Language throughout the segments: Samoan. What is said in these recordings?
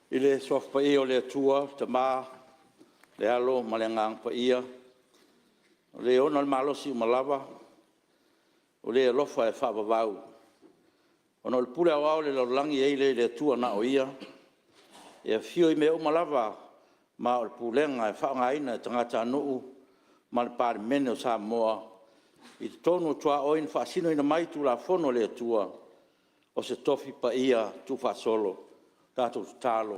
I le Suafa Paia o le Atua le Tama, le Alo ma le Agaga Paia, o Le ona le malosi uma lava, o Le alofa e faavavau. Ona o le pule aoao i le lalolagi e ai lea i le Atua na o Ia, e afio i mea uma lava ma o le pulega e faaaogaina e tagatanuu ma le Palemene o Samoa i totonu o tuaoi na faasinoina mai Tulafono a le Atua, o se Tofi Paia tuufaasolo. Tatou tatalo.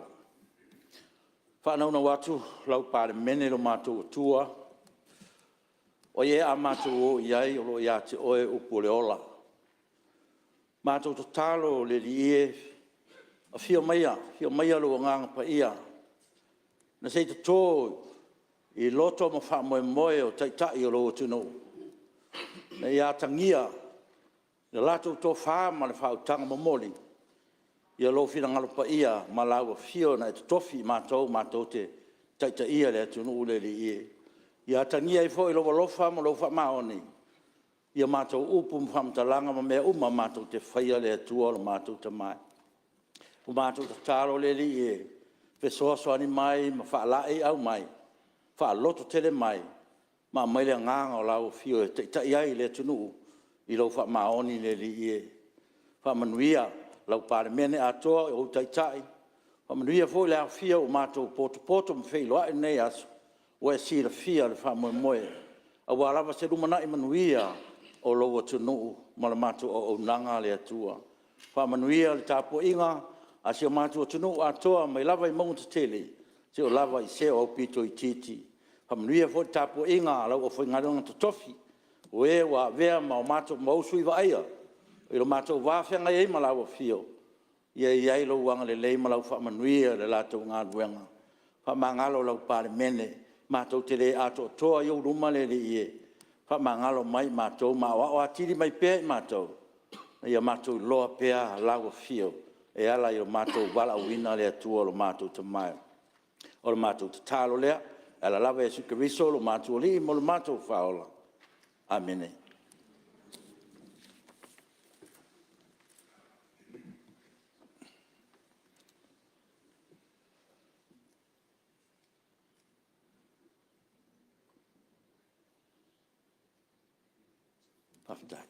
E faanaunau atu lau Palemene i lo matou Atua, o ai ea a matou o i ai o lo o ia te Oe upu o le ola. Matou tatalo le Alii e, afio maia lou Agaga Paia na se i toto i loto ma faamoemoe o Taitai o lou atunuu, ina ia atagia i le latou tofa ma le faautaga momoli lou finagalo paia ma lau Afio na e totofi i matou matou te taitaia le atunuu le Alii e. Ia atagia ai foi i lou alofa ma lou faamaoni ia matou upu ma faamatalaga ma mea uma matou te faia le Atua lo matou Tama e. Ua matou tatalo le Alii e fesoasoani mai ma faalaeiau mai, faalototele mai ma aumai le agaga o lau Afio e taitai ai le atunuu i lou faamaoni le Alii e. Faamanuia lau Palemene atoa i ou Taitai, faamanuia foi le aofia ua matou potopoto ma feiloai i lenei aso, ua e silafia le faamoemoe aua lava se lumanai manuia o lou atunuu ma le matou auaunaga le Atua. Faamanuia le tapuaiga a si o matou atunuu atoa mai lava i mauga tetele seia oo lava i se aupito itiiti. Faamanuia foi le tapuaiga a lau aufaigaluega totofi o ē ua avea ma ou sui vaaia i lo matou va feagai ai ma lau Afio, ia i ai lou agalelei ma lau faamanuia i le latou galuega. Faamagalo lau Palemene, matou te le atoatoa i ou luma le Alii e, faamagalo mai matou ma aoao atili mai pea i matou ina ia matou iloa pea lau Afio e ala i lo matou valaauina le Atua lo matou Tama e. O le matou tatalo lea e ala lava ia Iesu Keriso lo matou Alii ma lo matou Faaola. Amene. Faafetai.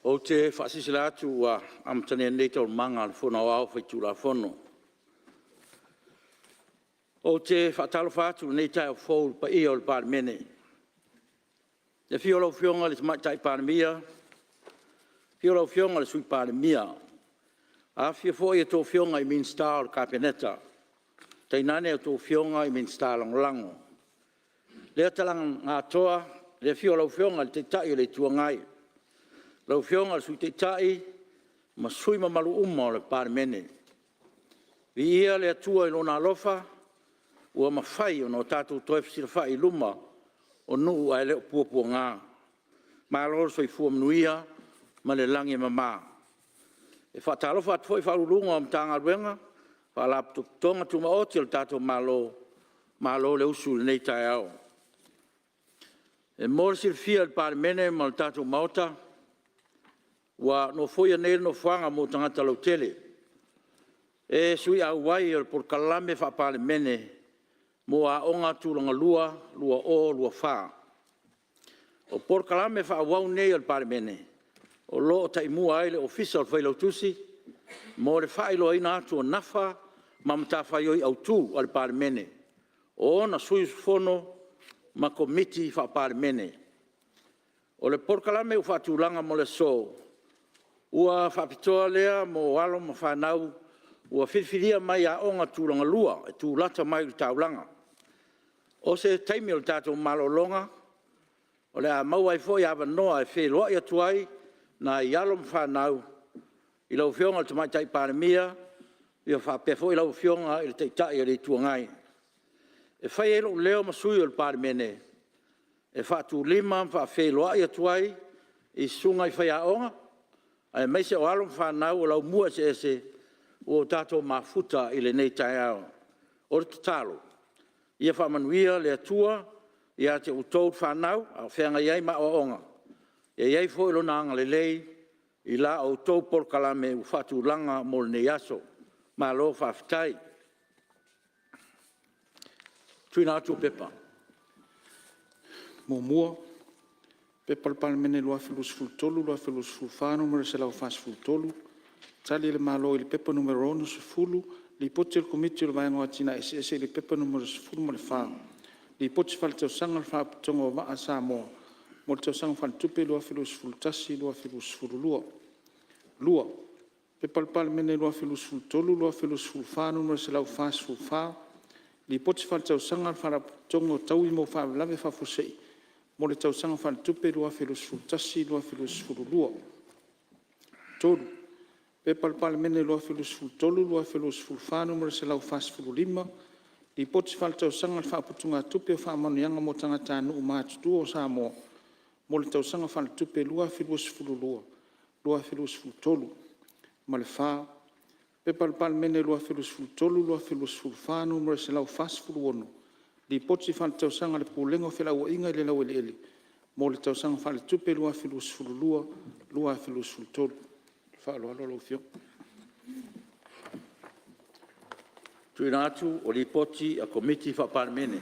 Ou te faasilasila atu ua amatalia nei Taualumaga a le Fono Aoao Faitulafono. Ou te faatalofa atu i lenei taeao fou i le paia o le Palemene, i le afio o lau Afioga i le Tamaitai Palemia, afio lau Afioga i le Sui Palemia, afifio foi a outou Afioga i Minisita o le Kapeneta, tainane a outou Afioga i Minisita Lagolago. I lea talaga na atoa i le afio o lau Afioga i le Taitai o le Itu Agai, lau Afioga i le Sui Taitai ma sui usufono mamalu uma o le Palemene. Viia le Atua i Lona alofa ua mafai ona tatou toe fesilafai i luma o nuu ae le o puapuaga. Malo le soifua manuia ma le lagi e mama. E faatalofa atu foi i Ofisa Sili o Pulega o Matagaluega ma Faalapotopotoga Tumaoti a le tatou Malo, malo le usu i lenei taeao. E mo le silafia e le Palemene ma le tatou Maota, ua nofoia nei le nofoaga mo tagata lautele e sui auai o le Polokalame Faa-Palemene mo Aoga Tulagalua 2024. O Polokalame faaauau nei a le Palemene o lo o taimua ai le Ofisa o le Failautusi mo le faailoaina atu o nafa ma matafaioi autu a le Palemene, o ona sui usufono ma Komiti Faa-Palemene. O le Polokalame ua faatulaga mo le aso, ua faapitoa lea mo alo ma fanau ua filifilia mai Aoga Tulagalua e tulata mai i le taulaga. O se taimi o le tatou malologa O le a maua ai foi avanoa e feiloai atu ai nai alo ma fanau i lau Afioga i le Tamaitai Palemia, faapea foi lau Afioga i le Taitai o le Itu Agai. E fai ai lou leo ma sui o le Palemene e faatulima ma faafeiloai atu ai i susuga i faiaoga aemaise o alo ma fanau o laumua eseese ua tatou mafuta i lenei taeao. O le tatalo, ia faamanuia le Atua ia te outou le fanau a o feagai ai ma aoaoga, ia i ai foi Lona agalelei i la outou polokalame ua faatulaga mo lenei aso. Malo faafetai. 1. P.P.2023/2024 Nu.143, Tali a le Malo i le Pepa Nu.60, Lipoti a le Komiti o le Vaega o Atinae Eseese i le Pepa Nu.14, Lipoti Faaletausaga a le Faalapotopotoga o Vaa a Samoa mo le Tausaga Faaletupe 2021/2022. 2. P.P.2023/2024 Nu.144, Lipoti Faaletausaga a le Faalapotopotoga o Taui mo Faalavelave Faafuasei mo le Tausaga Faaletupe 2021/2022. 3. P.P.2023/2024 Nu.145, Lipoti Faaletausaga a le Faaputugatupe o Faamanuiaga mo Tagatanuu Matutua o Samoa mo le Tausaga Faaletupe 2022/2023. Ma le 4. P.P.2023/2024 Nu.146, Lipoti Faaletausaga a le Pulega o Felauaiga i le Laueleele mo le Tausaga Faaletupe 2022/2023. Ma le faaaloalo lau Afioga. Tuuina atu o Lipoti a Komiti Faa-Palemene.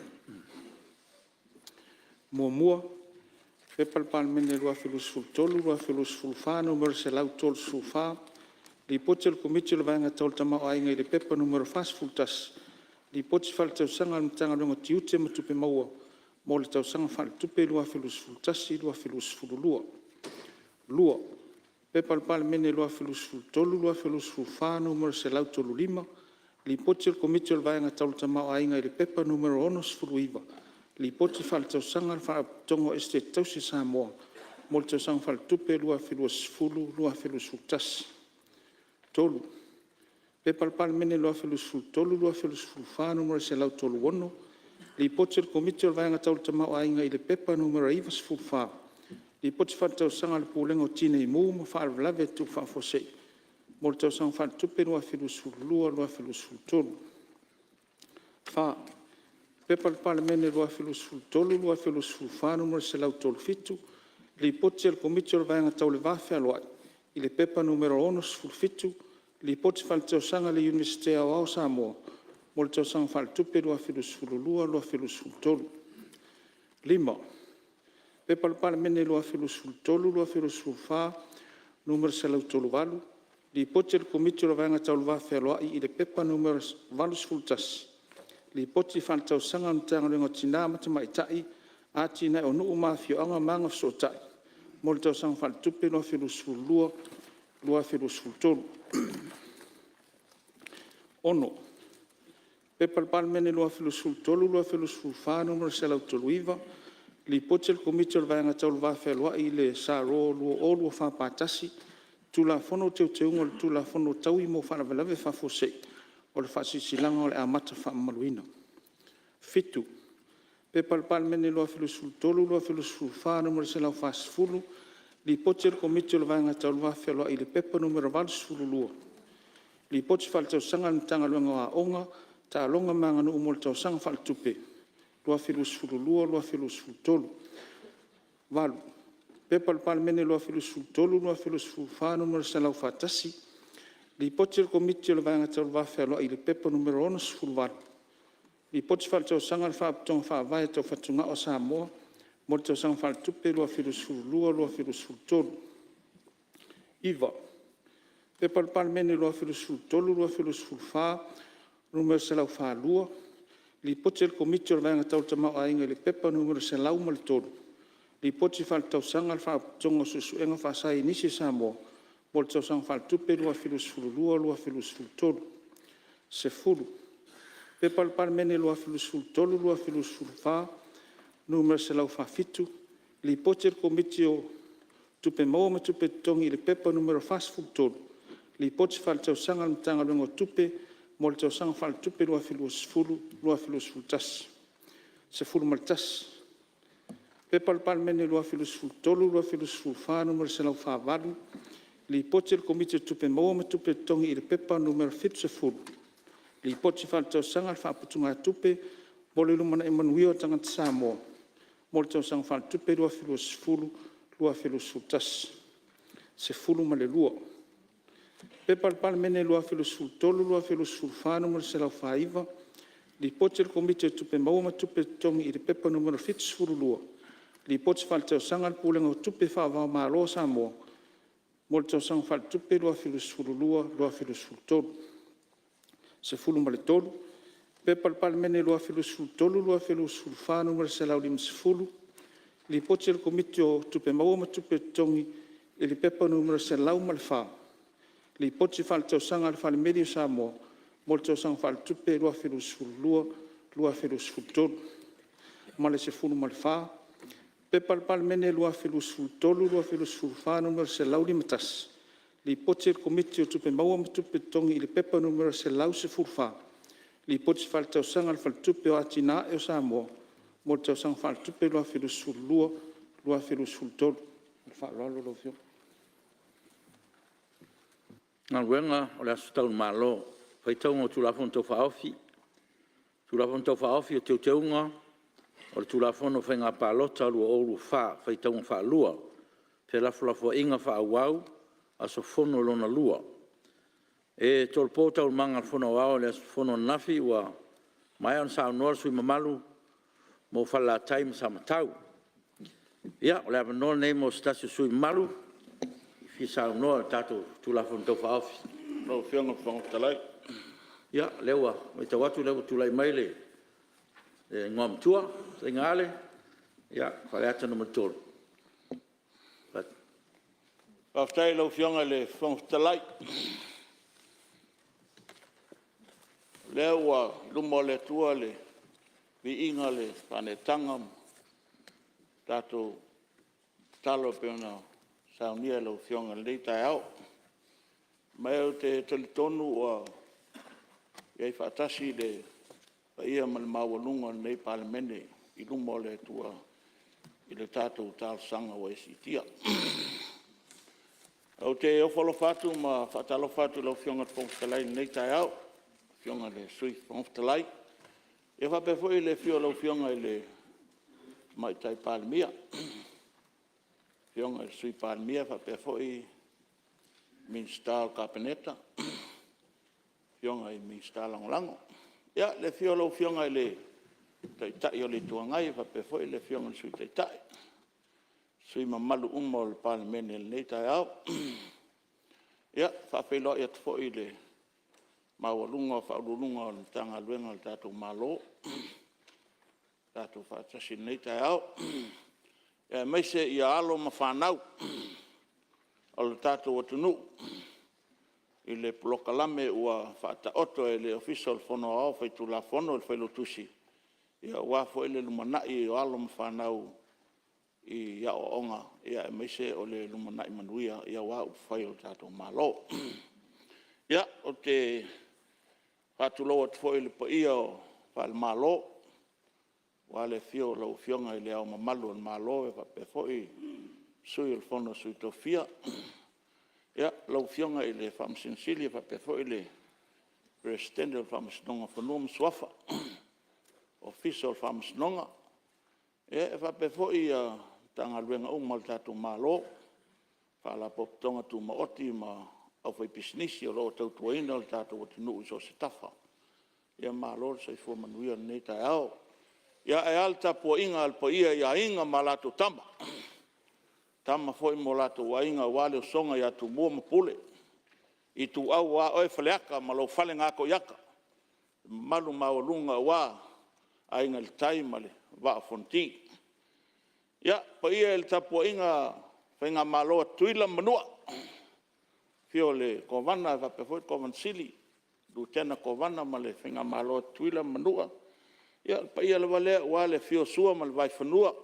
1. P.P.2023/2024 Nu.134, Lipoti a le Komiti o le Vaega Tau le Tamaoaiga i le Pepa Nu.41, Lipoti Faaletausaga a le Matagaluega o Tiute ma Tupe Maua mo le Tausaga Faaletupe 2021/2022. 2. P.P.2023/2024 Nu.135, Lipoti a le Komiti o le Vaega Tau le Tamaoaiga i le Pepa Nu.69, Lipoti Faaletausaga a le Faalapotopotoga o Esetete Tausi a Samoa mo le Tausaga Faaletupe 2020/2021. 3. P.P.2023/2024 Nu.136, Lipoti a le Komiti o le Vaega Tau le Tamaoaiga i le Pepa Nu.94, Lipoti Faaletausaga a le Pulega o Tinei Mu ma Faalavelave Tutupu Faafuasei mo le Tausaga Faaletupe 2022/2023. 4. P.P.2023/2024 Nu.137, Lipoti a le Komiti o le Vaega Tau le Va Fealoai i le Pepa Nu.67, Lipoti Faaletausaga a le Iunivesite Aoao o Samoa mo le Tausaga Faaletupe 2022/2023. 5. P.P.2023/2024 Nu.138, Lipoti a le Komiti o le Vaega Tau le Va Fealoai i le Pepa Nu.81, Lipoti Faaletausaga a le Matagaluega o Tina ma Tamaitai, Atinae o Nuu ma Afioaga ma Agafesootai mo le Tausaga Faaletupe 2022/2023. 6. P.P.2023/2024 Nu.139, Lipoti a le Komiti o le Vaega Tau le Va Fealoai i le S.R 2024/1, Tulafono o Teuteuga o le Tulafono o Taui mo Faalavelave Faafuasei o le Faasilasilaga o le Amata Faamamaluina. 7. P.P.2023/2024 Nu.140, Lipoti a le Komiti o le Vaega Tau le Va Fealoai i le Pepa Nu.82, Lipoti Faaletausaga a le Matagaluega o Aoga, Taaloga ma Aganuu mo le Tausaga Faaletupe 2022/2023. 8. P.P.2023/2024 Nu.141, Lipoti a le Komiti o le Vaega Tau le Va Fealoai i le Pepa Nu.68, Lipoti Faaletausaga a le Faalapotopotoga Faavae Tau Fatugao a Samoa mo le Tausaga Faaletupe 2022/2023. 9. P.P.2023/2024 Nu.142, Lipoti a le Komiti o le Vaega Tau le Tamaoaiga i le Pepa Nu.103, Lipoti Faaletausaga a le Faalapotopotoga o Suesuega Faasaienisi a Samoa mo le Tausaga Faaletupe 2022/2023. 10. P.P.2023/2024 Nu.147, Lipoti a le Komiti o Tupe Maua ma Tupe Totogi i le P.P. 2023/2024, Lipoti Faaletausaga a le Matagaluega o Tupe mo le Tausaga Faaletupe 2020/2021. 11. P.P.2023/2024 Nu.148, Lipoti a le Komiti o Tupe Maua ma Tupe Totogi i le P.P. 2023/2024, Lipoti Faaletausaga a le Faaputugatupe mo le Lumanai Manuia o Tagata Samoa mo le Tausaga Faaletupe 2020/2021. 12. P.P.2023/2024 Nu.149, Lipoti a le Komiti o Tupe Maua ma Tupe Totogi i le P.P. 2022/2023, Lipoti Faaletausaga a le Pulega o Tupe Faava-o-Malo a Samoa mo le Tausaga Faaletupe 2022/2023. 13. P.P.2023/2024 Nu.150, Lipoti a le Komiti o Tupe Maua ma Tupe Totogi i le P.P. 104/2023, Lipoti Faaletausaga a le Fale Meli of Samoa mo le Tausaga Faaletupe 2022/2023. Ma le 14. P.P.2023/2024 Nu.151, Lipoti a le Komiti o Tupe Maua ma Tupe Totogi i le P.P. 114/2023, Lipoti Faaletausaga a le Faletupe o Atinae o Samoa mo le Tausaga Faaletupe 2022/2023. Ma le faaaloalo lau Afioga. Galuega o le Aso Tau i le Malo, Faitauga o Tulafono Tau Faaofi. Tulafono Tau Faaofi o Teuteuga o le Tulafono o Faiga Palota 2024, faitauga faalua, felafolafoaiga faaauau, aso fono lona lua. E tolopo Taualumaga a le Fono Aoao i le aso fono ananafi ua maea ona saunoa le sui usufono mamalu mo Falelatai ma Samatau. Ia, o le avanoa lenei mo se tasi o sui usufono mamalu e fia saunoa i le tatou Tulafono Tau Faaofi. Lau Afioga i le Fofoga Fetalai. Ia, o lea ua matau atu o lea ua tulai mai le Igoamatua lau Fetalaiga Ale, Faleata 3. Faafetai i lau Afioga i le Fofoga Fetalai, o lea ua i luma o le Atua le viiga o le faaneetaga ma tatou tatalo e pei ona saunia e lau Afioga i lenei taeao. Ma ou te talitonu ua i ai faatasi le paia ma le maualuga o lenei Palemene i luma o le Atua i le tatou talosaga ua e siitia. Ou te ofo alofa atu ma faatalofa atu i lau Afioga i le Fofoga Fetalai i lenei taeao, lau Afioga i le Sui Fofoga Fetalai, e faapea foi le afio o lau Afioga i le Tamaitai Palemia, lau Afioga i le Sui Palemia faapea foi Minisita o le Kapeneta, afioga i Minisita Lagolago. Ia, le afio o lau Afioga i le Taitai o le Itu Agai faapea foi le Afioga i le Sui Taitai, sui usufono mamalu uma o le Palemene i lenei taeao. E faafeiloai atu foi i le maualuga o Ofisa Sili o Pulega o Matagaluega a le tatou Malo ua tatou faatasi i lenei taeao, aemaise alo ma fanau o le tatou atunuu i le polokalame ua faataoto e le Ofisa o le Fono Aoao Faitulafono i le Failautusi aua foi le lumanai o alo ma fanau i aoaoga aemaise o le lumanai manuia aua upufai o le tatou Malo. Ia, ou te faatulou atu foi i le paia faale-Malo aua le afio o lau Afioga i Le Ao Mamalu o le Malo e faapea foi le Sui o le Fono a Sui Tofia, lau Afioga i le Faamasino Sili faapea foi le Peresetene o le Faamasinoga o Fanua ma Suafa, Ofisa o le Faamasinoga. E faapea foi Matagaluega uma a le tatou Malo, Faalapotopotoga Tumaoti ma le aufaipisinisi o lo o tautuaina le tatou atunuu i so o se tafa. Ia malo le soifua manuia i lenei taeao. Ae a le tapuaiga a le paia i Aiga ma latou Tama, o Tama foi ma o latou Aiga aua le usoga ia Tumua ma Pule, Ituau aua oe Faleata ma lou fale na ato i ata, le mamalu maualuga aua Aiga i le Tai ma le Vaa o Fonoti. Ia, le paia i le tapuaiga a le faigamalo a Tutuila ma Manua, afio o le Kovana faapea foi le Kovana Sili, Lutena Kovana ma le faigamalo a Tutuila ma Manua. Ia, o le paia lava lea aua le afio o Sua ma le Vaifanua,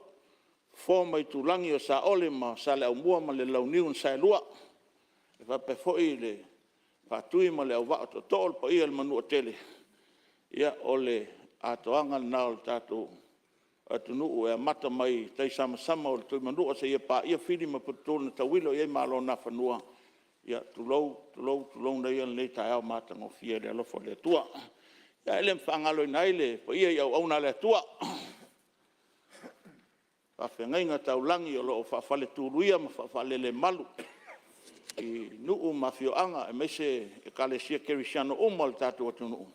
Fofo ma Aitulagi, o Saole ma Saleaaumua ma le Launiu na Saelua. E faapea foi le Faatui ma le Auvaa o Tootoo o le paia i le Manuatele. Ia o le atoaga lena o le tatou atunuu e amata mai i tai samasama o le Tuimanua seia paia Fili ma Puletuu na tauilo i ai Malo o Nafanua. Ia tulou, tulou, tulouna ia lenei taeao matagofie i le alofa o le Atua. Ia e le faagaloina ai le paia i auauna a le Atua, faafeagaiga taulagi o lo o faafaletuluia ma faafalelemalu i nuu ma afioaga aemaise Ekalesia Kerisiano uma o le tatou atunuu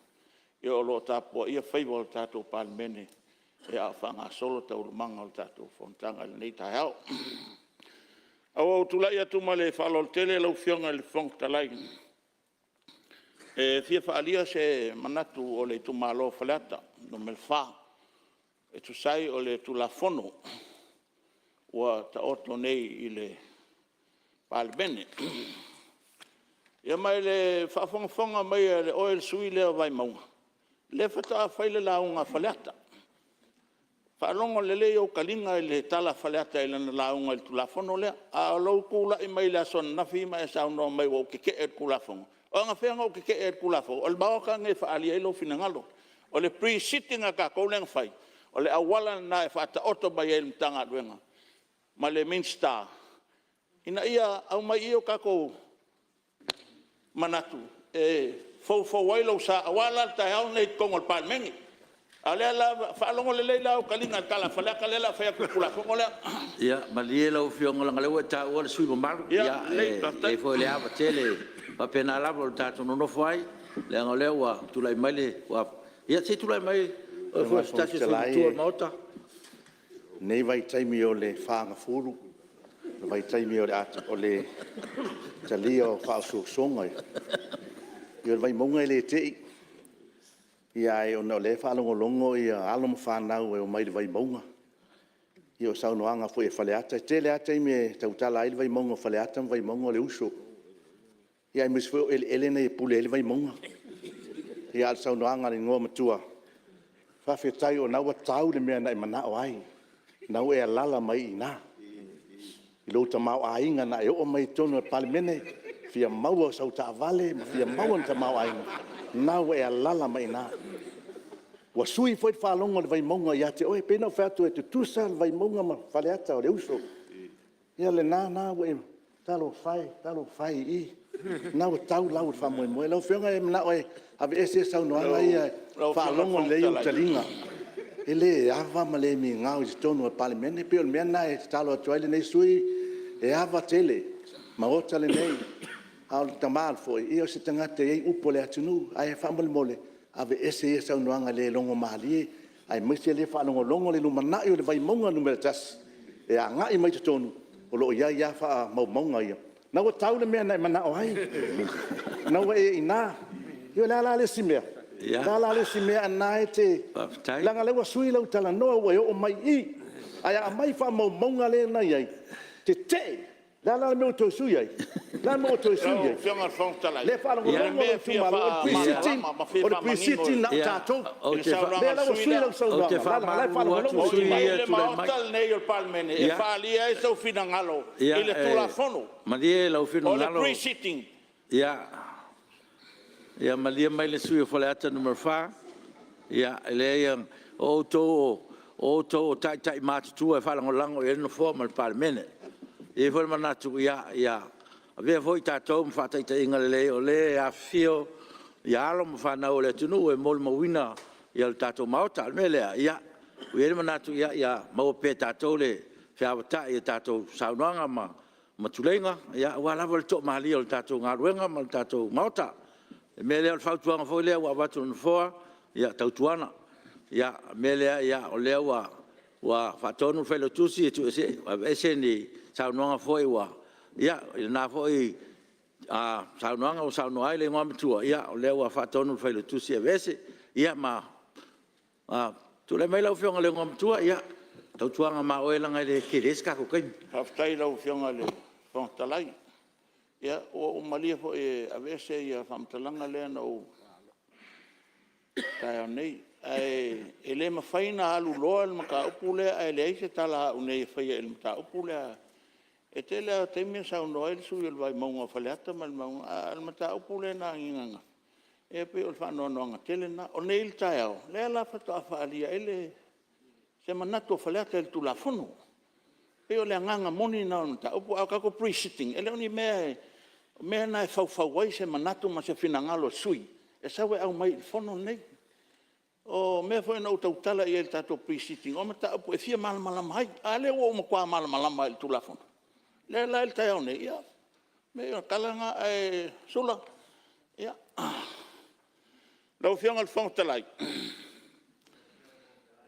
o lo o tapuaia faiva o le tatou Palemene a o faagasolo taualumaga o le tatou fonotaga i lenei taeao. Ae ua ou tulai atu ma le faaaloalo tele lau Afioga i le Fofoga Fetalai e fia faaalia se manatu o le itumalo o Faleata 4 e tusa ai o le Tulafono ua taoto nei i le Palemene. Ia ma i le faafogafoga mai a oe le sui usufono lea o Vaimauga, lea faatoa fai le lauga a Faleata. Faalogo lelei ou taliga i le tala a Faleata i lana lauga i le Tulafono lea, a o lou tulai mai le aso ananafi ma e saunoa mai ua ou tetee i le Tulafono. O anafea na ou tetee ai i le Tulafono? O le Maota lenei e faaalia ai lou finagalo. O le Pre-sitting a tatou lea na fai, o le auala lena e faataoto mai ai e le Matagaluega ma le Minisita ina ia aumai i i o tatou manatu e foufou ai lou sa aua la le taeao lenei i totonu o le Palemene. A o lea la… Faalogo lelei la ou taliga i le tala a Faleata lea o le a fai atu i le Tulafono lea. Ia malie lau Afioga leaga o lea ua e taua le sui usufono mamalu. Ia lelei E faafetai. i ai foi le ava tele, e faapena lava o le tatou nonofo ai leaga o lea ua tulai mai le… Ia se i tulai mai oe foi o se tasi o sui usufono matua o le Maota. Lau Afioga i le Fofoga Fetalai, o lenei vaitaimi o le fagafulu, o le vaitaimi o le talia o faaosoosoga. Ia o le Vaimauga e le te'i, ae ona o lea e faalogologo alo ma fanau e omai i le Vaimauga, ia o saunoaga foi a Faleata, e tele lava taimi e tautala ai le Vaimauga o Faleata ma Vaimauga o le uso. Ia aemaise foi o eleele nei e pule ai le Vaimauga. Ia a o le saunoaga a le Igoamatua, faafetai o lena ua tau le mea na e manao ai, o lena ua e alaala mai i ina i lou tamaoaiga na e oo mai ai i totonu o le Palemene e fia maua sau taavale ma fia maua le tamaoaiga, o lena ua e alaala mai i ina. Ua sui foi le faalogo a le Vaimauga ia te oe. E pei ona ou fai atu e tutusa le Vaimauga ma Faleata o le uso. Ia o lena la ua e… talofa e, talofa e, o lena ua tau lau o le faamoemoe. Lau Afioga e manao e aveese saunoaga ia, faalogo lelei ou taliga, e le ava ma le migao i totonu o le Palemene. E pei o le mea lena e tatalo atu ai lenei sui usufono, e ava tele i le Maota lenei, a o le tama foi, ia o se tagata e i ai upu a le atunuu. Ae faamolemole, aveese ia saunoaga e le logomalie, aemaise o lea e faalogologo le lumanai o le Vaimauga 1 e agai mai totonu, o lo o i ai lava faamaumauga ia. O lena ua tau le mea na e manao ai, o lena ua e i ina. Ia o le a la le isi mea? O le a la le isi mea a o lena e te… Faafetai. Leaga o lea ua sui lau talanoa ua e oo mai i i, ae a aumai faamaumauga lea na i ai, tetee. O le a la le mea ua toe sui ai? O le a le mea ua toe sui Lau ai? Afioga i le Fofoga O Fetalai, lea e o le faalogologo mea lou e fia itumalo, faamalamalama ma o le fia Pre-sitting faamanino na o tatou. i O le lea saunoaga a la le ua sui sui usufono lau lea. Ou te saunoaga, o la e faamalulu faalogologo atu i lou sui E usufono mai ia itumalo. e le tulai mai. Maota lenei o le Palemene e faaalia ai sou finagalo i le Tulafono. Malie lou O le finagalo. Pre-sitting. Ia malie mai le sui usufono mo Faleata 4, e leai o outou o taitai matutua e faalagolago i ai le Nofoa ma le Palemene. E i ai foi le manatu, ia avea foi tatou ma faataitaiga lelei o lea e afifio alo ma fanau a le atunuu e molimauina le tatou Maota. O le mea lea, ua i ai le manatu ia maua pea e tatou le feavata'i i a tatou saunoaga ma tuleiga aua lava le toamalie o le tatou galuega ma le tatou Maota. O le mea lea o le fautuaga foi lea ua avatu e le Nofoa, ia tautuana, o le mea lea o lea ua faatonu le Failautusi e aveese ni saunoaga foi ua… i lena foi saunoaga ua saunoa ai le Igoamatua, ia o lea ua faatonu le Failautusi e aveese. Ia ma tulai mai lau Afioga i le Igoamatua, tautuana ma oe leaga e le tele se tatou taimi. Faafetai i lau Afioga i le Fofoga Fetalai. Ia ua ou malie foi e aveese faamatalaga ia na ou… i le taeao nei. Ae e le mafai ona alu loa le mataupu lea ae leai se tala a au nei e faia i le mataupu lea. E tele lava o taimi e saunoa ai le sui usufono o le Vaimauga o Faleata ma le Vaimauga, a o le mataupu lea na agiga ananafi, ia pei o le faanoanoaga tele lena. O nei i le taeao, lea la faatoa faaalia ai se manatu o Faleata i le Tulafono. E pei o le agaga moni lena o le mataupu. A o tatou Pre-sitting, e le o ni mea, o mea na e faufau ai se manatu ma se finagalo o le sui usufono e sau e aumai i le fono lenei. O mea foi na ou tautala i ai i le tatou Pre-sitting, o mataupu e fia malamalama ai. A lea ua ou matua malamalama lava i le Tulafono. O lea la i le taeao nei, ia, leai o le tala lena. Ae Sula, ia… Lau Afioga i le Fofoga Fetalai…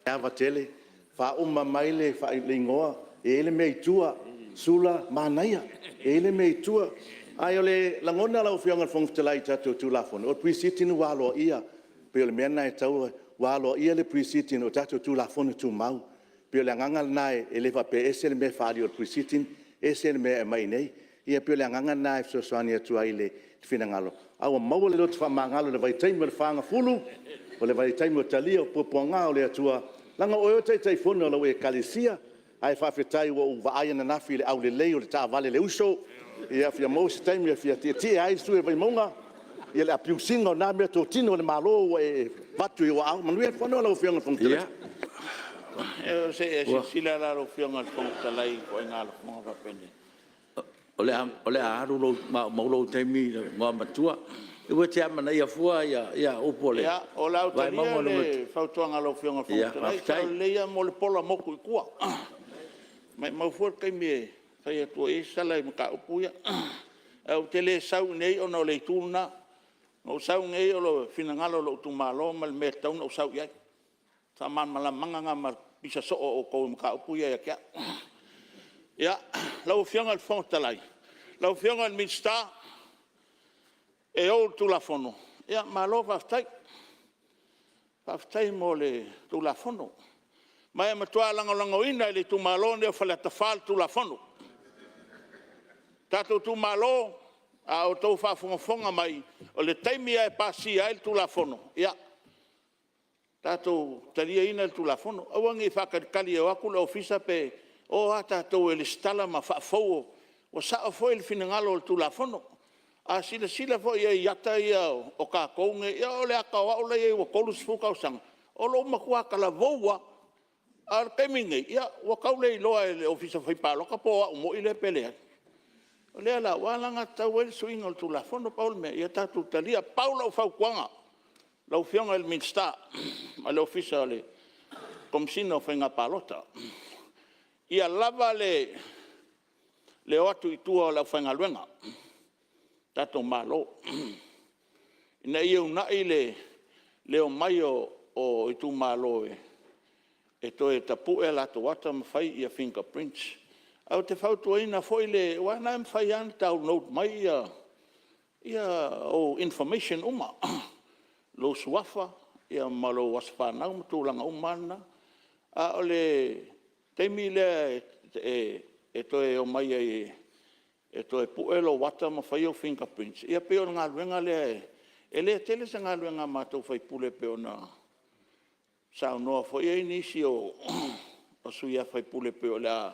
E ava tele, faauma mai le igoa, e i ai le mea i tua, Sulamanaia, e i ai le mea i tua. Ae o le lagona lau Afioga i le Fofoga Fetalai i tatou Tulafono, o le Pre-sitting ua aloaia. E pei o le mea lena e tatau ona… ua aloaia le Pre-sitting o tatou Tulafono Tumau. E pei o le agaga lena e le faapea e ese le mea e faaali i o i le Pre-sitting ese le mea e aumai i inei. Ia pei o le agaga lena e fesoasoani atu ai i le finagalo, a ua maua le loto faamagalo i le vaitaimi o le fagafulu, o le vaitaimi o le talia o puapuaga o le Atua, leaga o oe o le Taitaifono o lau Ekalesia. Ae faafetai ua ou vaai ananafi i le aulelei o le taavale a le uso, ia fia maua se taimi e fia tietie ai le sui usufono o le Vaimauga i le abuse ina o na meatotino a le Malo ua e avatu i ou aao. Manuia le fono lau Afioga i le Fofoga Fetalai. Ia, se i e silasila la lau Afioga i le Fofoga Fetalai i ituaiga lafoga faapenei. O le a alu lou maumau lou taimi i le Igoamatua. Aua e te amanaia fua upu o le Ia, o le a ou Vaimauga talia le fautuaga a lau Afioga i le Fofoga Fetalai, e sao lelei lava mo le pola motu i tua. Maumau fua le taimi e fai atu ai se tala i mataupu ia. Ae ou te le sau i inei ona o le itu lena. Na ou sau nei o le finagalo o lou itumalo ma le mea e tatau ona ou sau i ai. O le faamalamalamaga lena ma le pisa soo o outou i mataupu ia ia te au. Ia, lau Afioga i le Fofoga Fetalai, lau Afioga i le Minisita e ou le Tulafono, ia malo faafetai. Faafetai mo le Tulafono. Ma e matua lagolagoina e le itumalo lenei o Faleata 4 le Tulafono. Le tatou itumalo, a outou faafogafoga mai, o le taimi lava e pasia ai le Tulafono, ia tatou taliaina le Tulafono. Aua ne i faatalitali e o atu le Ofisa pe… O a tatou e resitala ma faafou. Ua sao foi le finagalo o le Tulafono. A silasila foi i ai i ata ia o tatou nei, ia o le ata o au la e i ai ua 30 tausaga, o lou matua talavou lava. A o le taimi lenei, ia ua tau le iloa e le Ofisa Fai Palota po o au moi lea pe leai. O lea la ua alagatatau ai le suiga o le Tulafono. Pau le mea, ia tatou talia. Pau lau fautuaga lau Afioga i le Minisita ma le Ofisa o le Komesina o Faiga Palota, ia lava le o atu i tua o le aufaigaluega a le tatou Malo, ina ia uunai le omai o itumalo e toe tapue a latou ata ma fai fingerprints. Ae ou te fautuaina foi le… aua o lena e mafai lava ona download mai ou information uma, lou suafa ma lou aso fanau ma tulaga uma lava na. A o le taimi lea e toe omai ai e toe pue lou ata ma fai au fingerprints, ia pei o le galuega lea, e le tele se galuega a matou sui usufono e pei ona saunoa foi i ai nisi o sui usufono e pei o le a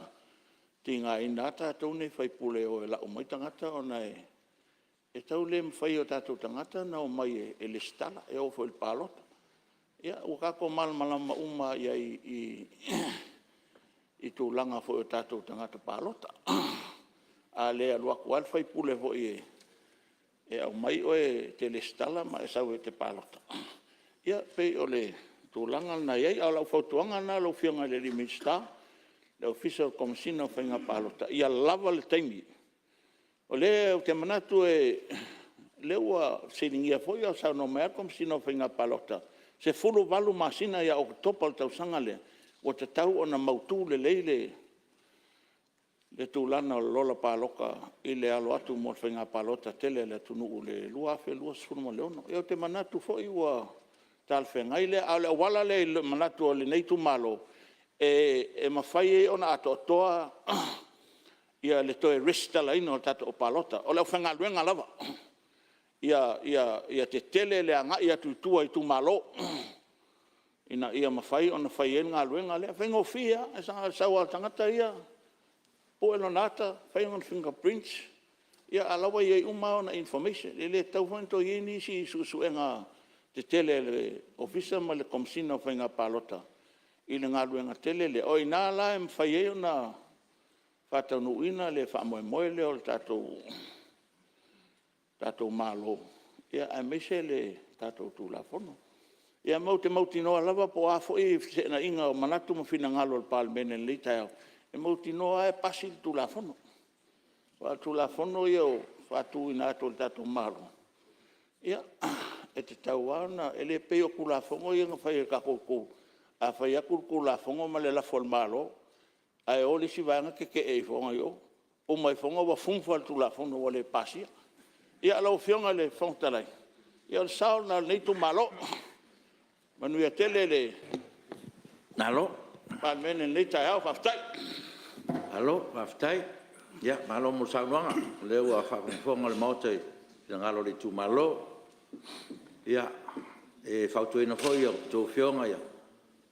tigaina lava tatou nei sui usufono e o e lau mai tagata ona e tau le mafai e o tatou tagata ona omai e resitala, e oo foi i le palota. Ia ua tatou malamalama uma lava i ai i tulaga foi o tatou tagata palota. A le alu atu lava le sui usufono foi e aumai oe e te resitala ma e sau e te palota, ia pei o le tulaga lena e i ai. A o lau fautuaga lena lau Afioga i le Minisita ma le Ofisa o le Komesina o Faiga Palota, ia lava le taimi. O lea ou te manatu o lea ua fesiligia foi a o saunoa mai lava le Komesina o Faiga Palota, 18 masina ia Oketopa i le tausaga lea, ua tatau ona mautu lelei le tulaga o le lola palota i le alo atu mo le faiga palota tele a le atunuu i le 2026. Ia ou te manatu foi ua talafeagai lea. A o le auala lea i le manatu o lenei itumalo e mafai ai ona atoatoa le toe resitalaina o tagata palota, o le aufaigaluega lava. Ia tetele le agai atu i tua i itumalo. ina ia mafai ona fai ai le galuega lea. E faigofie lava, na o le sau lava o le tagata ia pue lona ata fai lona fingerprint, a o la e ua i ai uma lava ona information. E le tatau foi ona toe i ai nisi suesuega tetele a le Ofisa ma le Komesina o Faiga Palota i le galuega tele lea. O i ina la e mafai ai ona faataunuuina le faamoemoe lea o le tatou Malo aemaise le tatou Tulafono. Ia ma ou te mautinoa lava po o a foi feteenaiga o manatu ma finagalo o le Palemene i lenei taeao, e mautinoa lava e pasi le Tulafono. Aua o Tulafono ia e faatuina atu e le tatou Malo, ia e tatau lava ona… E le pei o Tulafono ia na fai e tatou a fai atu le Tulafono ma le lafo a le Malo ae o le isi vaega tete'e ifo i o, uma ifo ua le Tulafono ua le pasia. Ia lau Afioga i le Fofoga Fetalai, ia o le sao lena o lenei itumalo. Manuia tele le Palemene i lenei taeao. Faafetai. Malo faafetai, malo mo le saunoaga o lea ua faafogafoga le Maota i le finagalo o le itumalo. Ia, e fautuaina foi a outou Afioga ia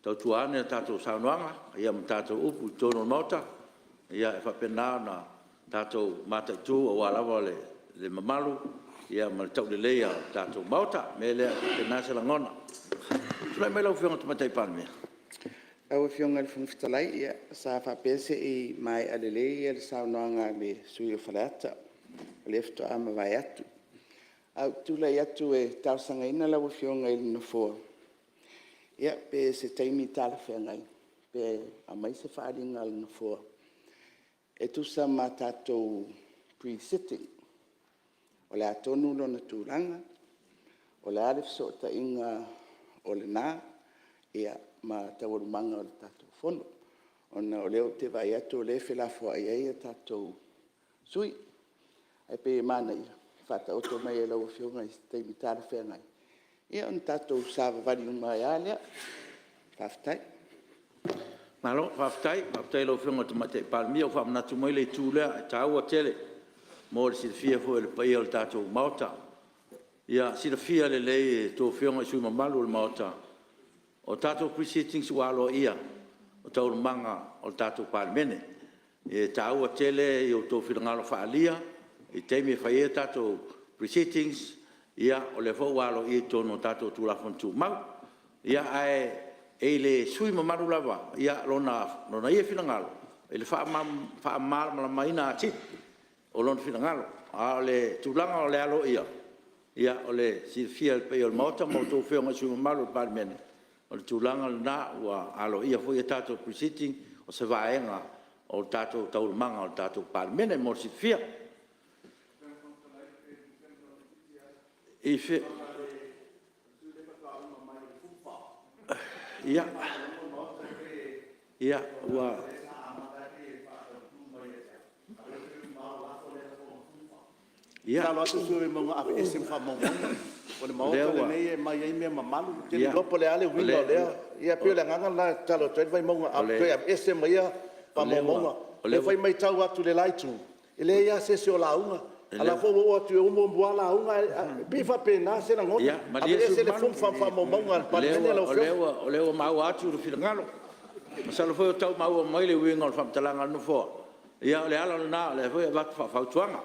tautua ane a tatou saunoaga ma tatou upu i totonu o le Maota e faapena ona tatou mataitu aua lava le mamalu ma le tauleleia o le tatou Maota. O le mea lea e faapena se lagona. Tulai mai lau Afioga i le Tamaitai Palemia. Lau Afioga i le Fofoga Fetalai, ia sa faapea se i maea lelei le saunoaga a le sui usufono o Faleata, o lea faatoa mavae atu. Ae ou te tulai atu e talosagaina lau Afioga i le Nofoa, pe o se taimi talafeagai pe aumai se faaaliga a le Nofoa e tusa ma tatou Pre-sitting. O le a tonu lona tulaga, o le a le fesootaiga o lena ma taualumaga o le tatou Fono, ona o lea ou te vaai atu o lea e felafoai ai a tatou sui usufono. Ae pei e manaia le faataoto mai e lau Afioga i se taimi talafeagai ona tatou savavali uma ai lava lea. Faafetai. Malo faafetai, faafetai i lau Afioga i le Tamaitai Palemia ua faamanatu mai le itu lea e taua tele mo le silafia foi e le paia o le tatou Maota. Ia silafia lelei e a outou Afioga i sui usufono mamalu o le Maota, o tatou Pre-sittings ua aloaia o taualumaga o le tatou Palemene. E taua tele i o outou finagalo faaalia i taimi e fai ai a tatou Pre-sittings, o lea foi ua aloaia i totonu o tatou Tulafono Tumau. Ae i le sui usufono mamalu lava lona ia finagalo i le faamalamalamaina atili o lona finagalo. A o le tulaga o le aloaia, ia o le silafia e le paia o le Maota ma a outou Afioga i sui usufono mamalu o le Palemene, o le tulaga lena ua aloaia foi a tatou Pre-sitting o se vaega o tatou taualumaga o le tatou Palemene mo le silafia. Ia, ua… Ia malie le sui usufono mamalu o lea ua maua atu le finagalo. Masalo foi o tau maua mai le uiga o le faamatalaga a le Nofoa. Ia o le ala lena o lea foi e avatu faafautuaga.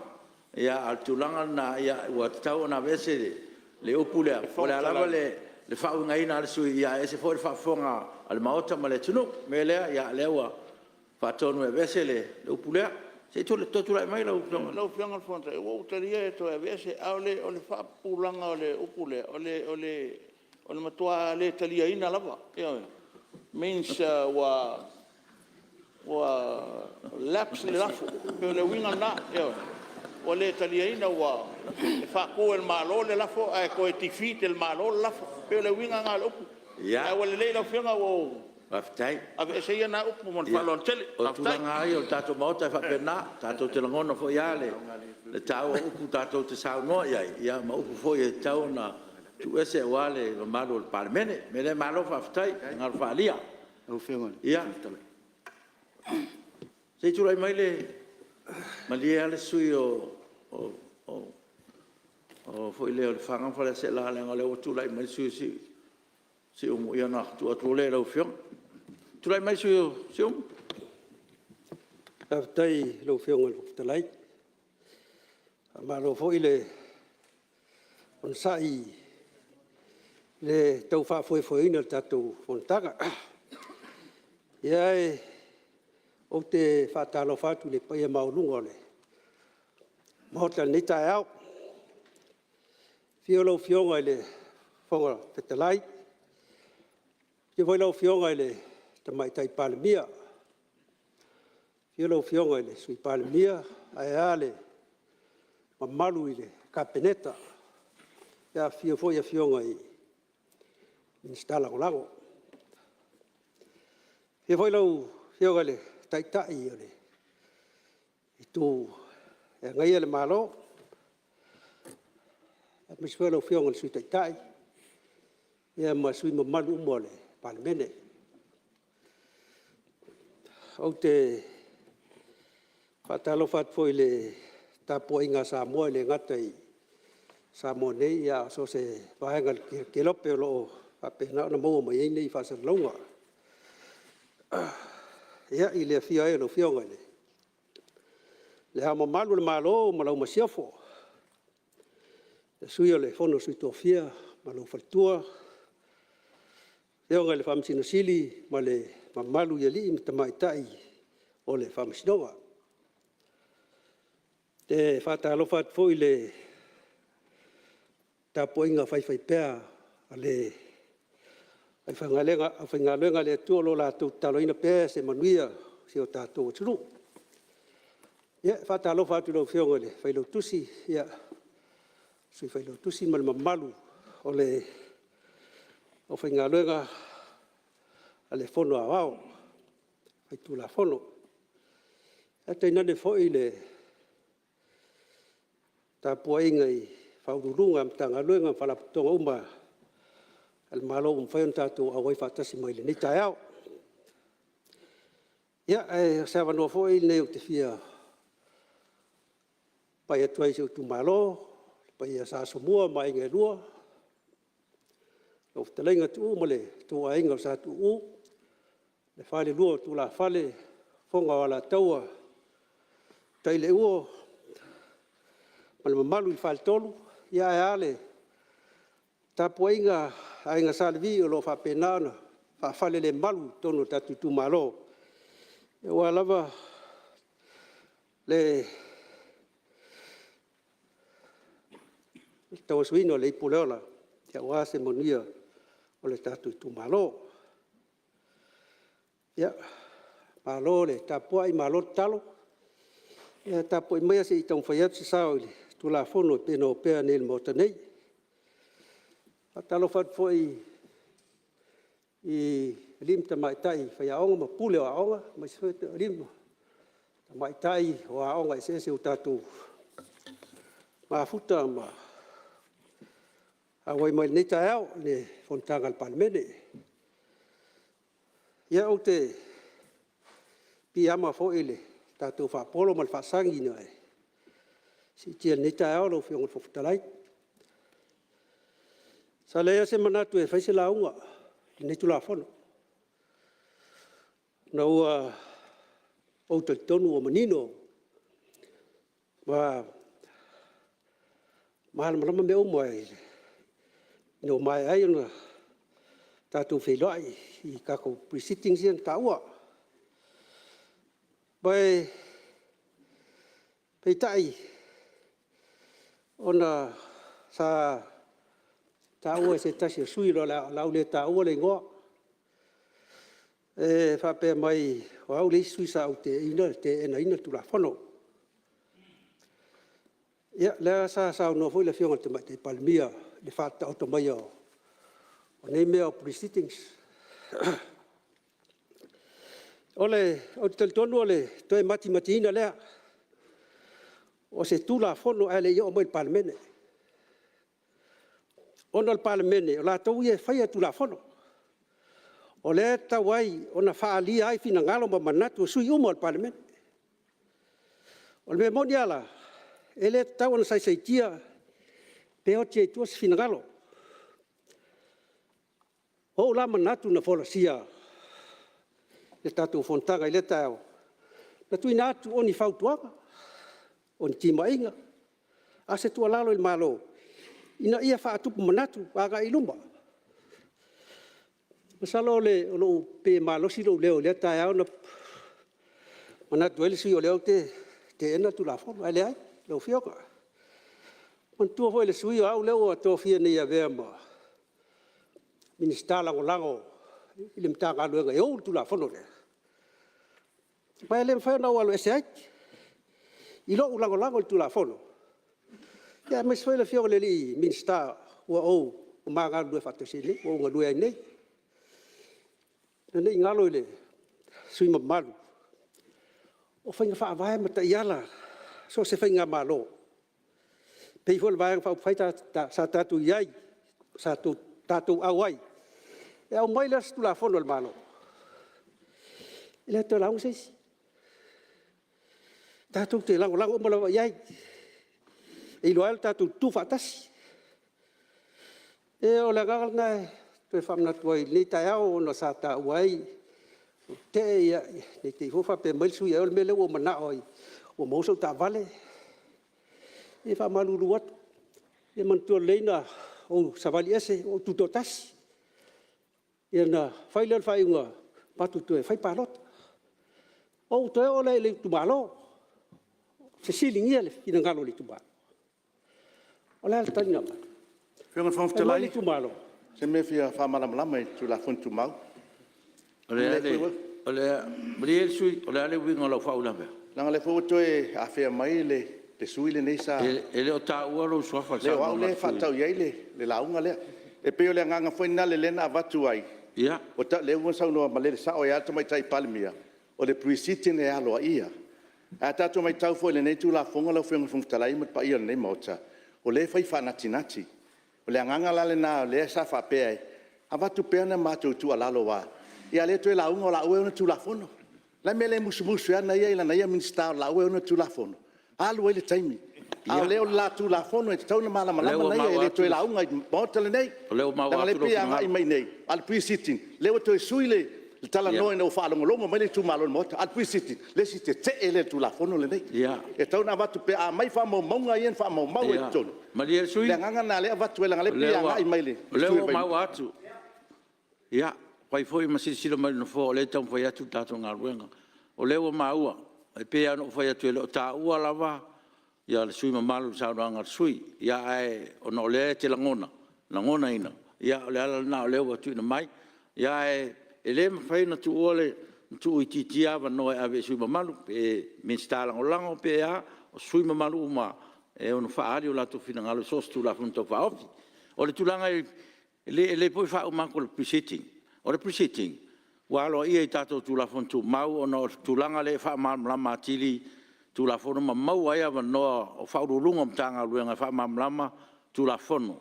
Ae o le tulaga lena ua tatau ona aveese le upu lea po o le a lava le faauigaina a le sui usufono, ae ese foi le faafofoga a le Maota ma le atunuu. O le mea lea, o lea ua faatonu e aveese le upu lea. Se i tulai mai lau Afioga. Lau Afioga i le Fofoga Fetalai, ua ou talia e toe aveese, a o le faapupulaga o le upu lea, o le matua le taliaina lava, ioe. Means ua lapse le lafo, pei o le uiga lena, ioe. Ua le taliaina, e faatu e le Malo le lafo ae toe defeat e le Malo le lafo. E pei o le uiga lena o le upu. Ae ua lelei lau Afioga ua ou aveese ia na upu ma le faaaloalo tele. O le tulaga lava ia o le tatou Maota e faapena, tatou te lagona foi lava le taua o upu tatou te saunoa i ai ma upu foi e tatau ona tuuese aua le mamalu o le Palemene. O le mea lea malo faafetai mo finagalo faaalia. Ia, se i tulai mai le… Malie lava le sui usufono mo Lefaga ma Faleaseela leaga o lea ua tulai mai le sui usufono o Siumu ona tuu atu loa lea i lau Afioga. Tulai mai le sui usufono mo Siumu. Faafetai i lau Afioga i le Fofoga Fetalai. Faamalo foi le onosai i le tau faafoefoeina o le tatou fonotaga. Ia ou te faatalofa atu i le paia maualuga o le Maota i lenei taeao, i le afio o lau Afioga i le Fofoga Fetalai, afio foi lau Afioga i le Tamaitai Palemia, afio lau Afioga i le Sui Palemia ae a le mamalu i le Kapeneta, afifio foi Afioga i Minisita Lagolago. Afio foi lau Afioga i le Taitai o le Itu e Agaia le Malo, aemaise foi lau Afioga i le Sui Taitai ma sui usufono mamalu uma o le Palemene. Ou te faatalofa atu foi i le tapuaiga a Samoa e le gata i Samoa nei a o so o se vaega o le kelope o lo o faapena ona maua mai ai nei faasalalauga. Ia, i le afio ai o lau Afioga i Le Ao Mamalu o le Malo ma lau Masiofo, le Sui o le Fono a Sui Tofia ma lou faletua, le Afioga i le Faamasino Sili ma le mamalu i alii ma tamaitai o le Faamasinoga. E faatalofa atu foi i le tapuaiga faifaipea a le aufaigaluega a le Atua o lo o latou tataloina pea se manuia o si o tatou atunuu. Ia, e faatalofa atu i lau Afioga i le Failautusi, Sui Failautusi ma le mamalu o le aufaigaluega a le Fono Aoao Faitulafono. Ae tainane foi le tapuaiga i Ofisa Sili o Pulega o Matagaluega ma Faalapotopotoga uma a le Malo ua mafai ona tatou auai faatasi mai i lenei taeao. Ia, ae o se avanoa foi lenei ou te fia pai atu ai i si ou itumalo, le paia ia Sa Asomua ma Aiga e Lua, lau Fetalaiga Tuuu ma lo outou Aiga Sa Tuuu, le Falelua o Tulafale, Fofoga o Alataua, Utaileuo ma le mamalu i le Faletolu, ae a le tapuaiga a Aiga Sa Levi o lo o faapena ona faafalelemalu i totonu o le tatou itumalo, aua lava le tauasuina o le ipu o le ola aua se manuia o le tatou itumalo. Ia, malo le tapuai malo tatalo. Ia tapuai maia se i taumafai atu se sao i le Tulafono e pei ona opea nei i le Maota nei. E faatalofa atu foi i alii ma tamaitai faiaoga ma pule o aoga, aemaise foi alii ma tamaitai o aoga eseese ua tatou mafuta ma auai mai i lenei taeao i le fonotaga a le Palemene. Ia, ou te piiama foi i le tatou faapolo ma le faasagi na e siitia i lenei taeao lau Afioga i le Fofoga Fetalai. Sa leai lava se manatu e fai se lauga i lenei Tulafono, ona ua ou talitonu ua manino ma malamalama mea uma ina ua maea ai ona tatou feiloai i tatou Pre-sittings ia na taua. Peitai, ona sa taua e se tasi o sui usufono o le a ou le taua le igoa, e faapea mai o au le isi sui usufono sa ou teenaina le Tulafono. Ia o lea sa saunoa foi le Afioga i le Tamaitai Palemia i le faataoto maiga o nei mea o Pre-sittings. Ou te talitonu o le toe matimatiina lea o se Tulafono ae le i oo mai i le Palemene, ona o le Palemene o latou ia e faia Tulafono. O lea e tatau ai ona faaalia ai finagalo ma manatu o sui usufono uma o le Palemene. O le mea moni lava la, e le tatau ona saisaitia pe oti ai i tua se finagalo. O ou la manatu na folasia i le tatou fonotaga i lea taeao, na tuuina atu o ni fautuaga, o ni timaiga, a o se tuualalo i le Malo ina ia faatupu manatu agai i luma. Masalo pei e malosi lou leo i lea taeao na manatu ai le sui usufono o lea ou te teena le Tulafono, ae leai lau Afioga. Manatua foi e le sui usufono o au lea ua tofia nei e avea ma Minisita Lagolago i le Matagaluega e ou le Tulafono lea, ma e le mafai ona ou alu ese ai i lou lagolago i le Tulafono, aemaise foi le Afioga i le Minisita ua ma galulue faatasi ai nei, ua ou galue ai nei. Ina ne i galo i le sui usufono mamalu, o faiga faavae ma taiala a so o se faigamalo, e pei foi o le Vaega Faaupufai sa tatou i ai, sa tatou auai, e aumai lea o se Tulafono a le Malo, e le toe lauga se isi, tatou te lagolago uma lava i ai, e iloa ai lo tatou tutu faatasi. O le agaga lena e toe faamanatu ai i lenei taeao ona sa taua ai ou tetee, ne i te i foi ua faapea mai le sui usufono ai o le mea lea ua ou manao ai ua maua sau taavale. Ia e faamalulu atu, ia manatua lelei na ou savali ese ua ou tutoatasi, ia ona fai lea o le faaiuga matou toe fai palota. Ou toe oo lea i le itumalo, fesiligia le finagalo o le itumalo. O le a le tali na aumai? Lau Afioga i le Fofoga Fai mai le Fetalai, itumalo, o se mea e fia faamalamalama i le Tulafono Tumau. Malie le sui usufono, o le a le uiga o lau faauilavea? Leaga o lea foi ua toe afea mai le sui usufono lenei sa… E le o taua lou suafa i le Leai o au saunoaga a le lea e sui usufono. faatatau i ai le lauga lea. E pei o le agaga foi lena lea na avatu ai, lea ua saunoa malele sao ai lava le Tamaitai Palemia, o le Pre-sitting e aloaia. Ae a tatou matau foi i lenei Tulafono lau Afioga i le Fofoga Fetalai ma le paia o lenei Maota, o lea e fai faanatinati. O le agaga la lena o lea sa faapea e avatu pea le matou tuualalo aua a o lea e toe lauga o laua e ona le Tulafono. O le a le mea e le musumusu ai lana ia i lana ia Minisita o laua e ona le Tulafono? Alu ai le taimi, a o lea o le la Tulafono e tatau ona malamalama ia e le toe lauga i le Maota lenei. O lea ua maua Leaga o lea atu e lou pei e finagalo. agai mai i inei, a o le Pre-sitting lea ua toe sui le talanoa ina ua faalogologo mai le itumalo i le Maota, a o le Pre-sitting o le isi tetee lea i le Tulafono lenei. E tatau ona avatu pea, a aumai faamaumauga ia na faamaumau ai i totonu. Malie le sui O le agaga lena o lea e avatu ai leaga o lea e pei e agai mai i le usufono o lea sui usufono o ua Vaimauga. maua atu. Ia, fai foi ma silasila mai i le Nofoa o lea e taumafai atu le tatou galuega. O lea ua maua, e pei lava ona ou fai atu e le o taua lava le sui usufono mamalu i le saunoaga a le sui usufono. Ae ona o lea e te lagonaina, ia o le ala lena o lea ua tuuina mai. Ae le mafai ona tuuitiitia avanoa e ave i sui usufono mamalu, pe Minisita Lagolago pe a, o sui usufono mamalu uma e ono faaali o latou finagalo i so o se Tulafono Tau Faaofi. O le tulaga i… e lelei foi le faauma atu o le Pre-sitting. O le Pre-sitting ua aloaia i tatou Tulafono Tumau ona o le tulaga lea e faamalamalama atili Tulafono ma maua ai avanoa o Ofisa Sili o Pulega o Matagaluega e faamalamalama Tulafono,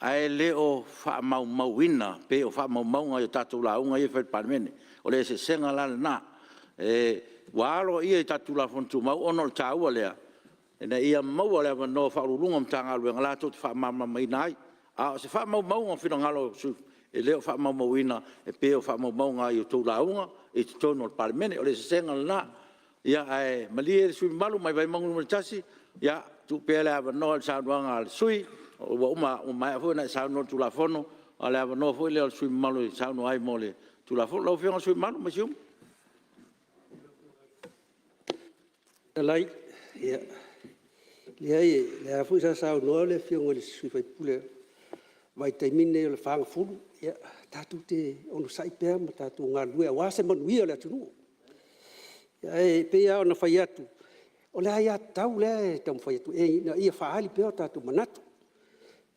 ae le o faamaumauina pei o faamaumauga i a tatou lauga ia e fai i le Palemene. O le eseesega la lena. Ua aloaia i tatou Tulafono Tumau ona o le taua lea ina ia maua le avanoa o Ofisa Sili o Pulega o Matagaluega latou te faamalamalamaina ai. A o se faamaumauga o finagalo o sui usufono, e le o faamaumauina e pei o faamaumauga i a outou lauga i totonu o le Palemene. O le eseesega lena. Ae malie le sui usufono mamalu mai Vaimauga 1, tuu pea le avanoa i le saunoaga a le sui usufono ua maea foi ona e saunoa i le Tulafono, a o le avanoa foi lea o le sui usufono mamalu e saunoa ai mo le Tulafono. Lau Afioga i le sui usufono mamalu mai Siumu. Fetalai, ia, leai o lea foi sa saunoa le Afioga i le sui usufono o le vaitaimi lenei o le fagafulu. Ia tatou te onosai pea ma tatou galulue aua se manuia o le atunuu. Ae pei lava ona fai atu, o le aiatatau lea e taumafai atu ina ia faaali pea o tatou manatu.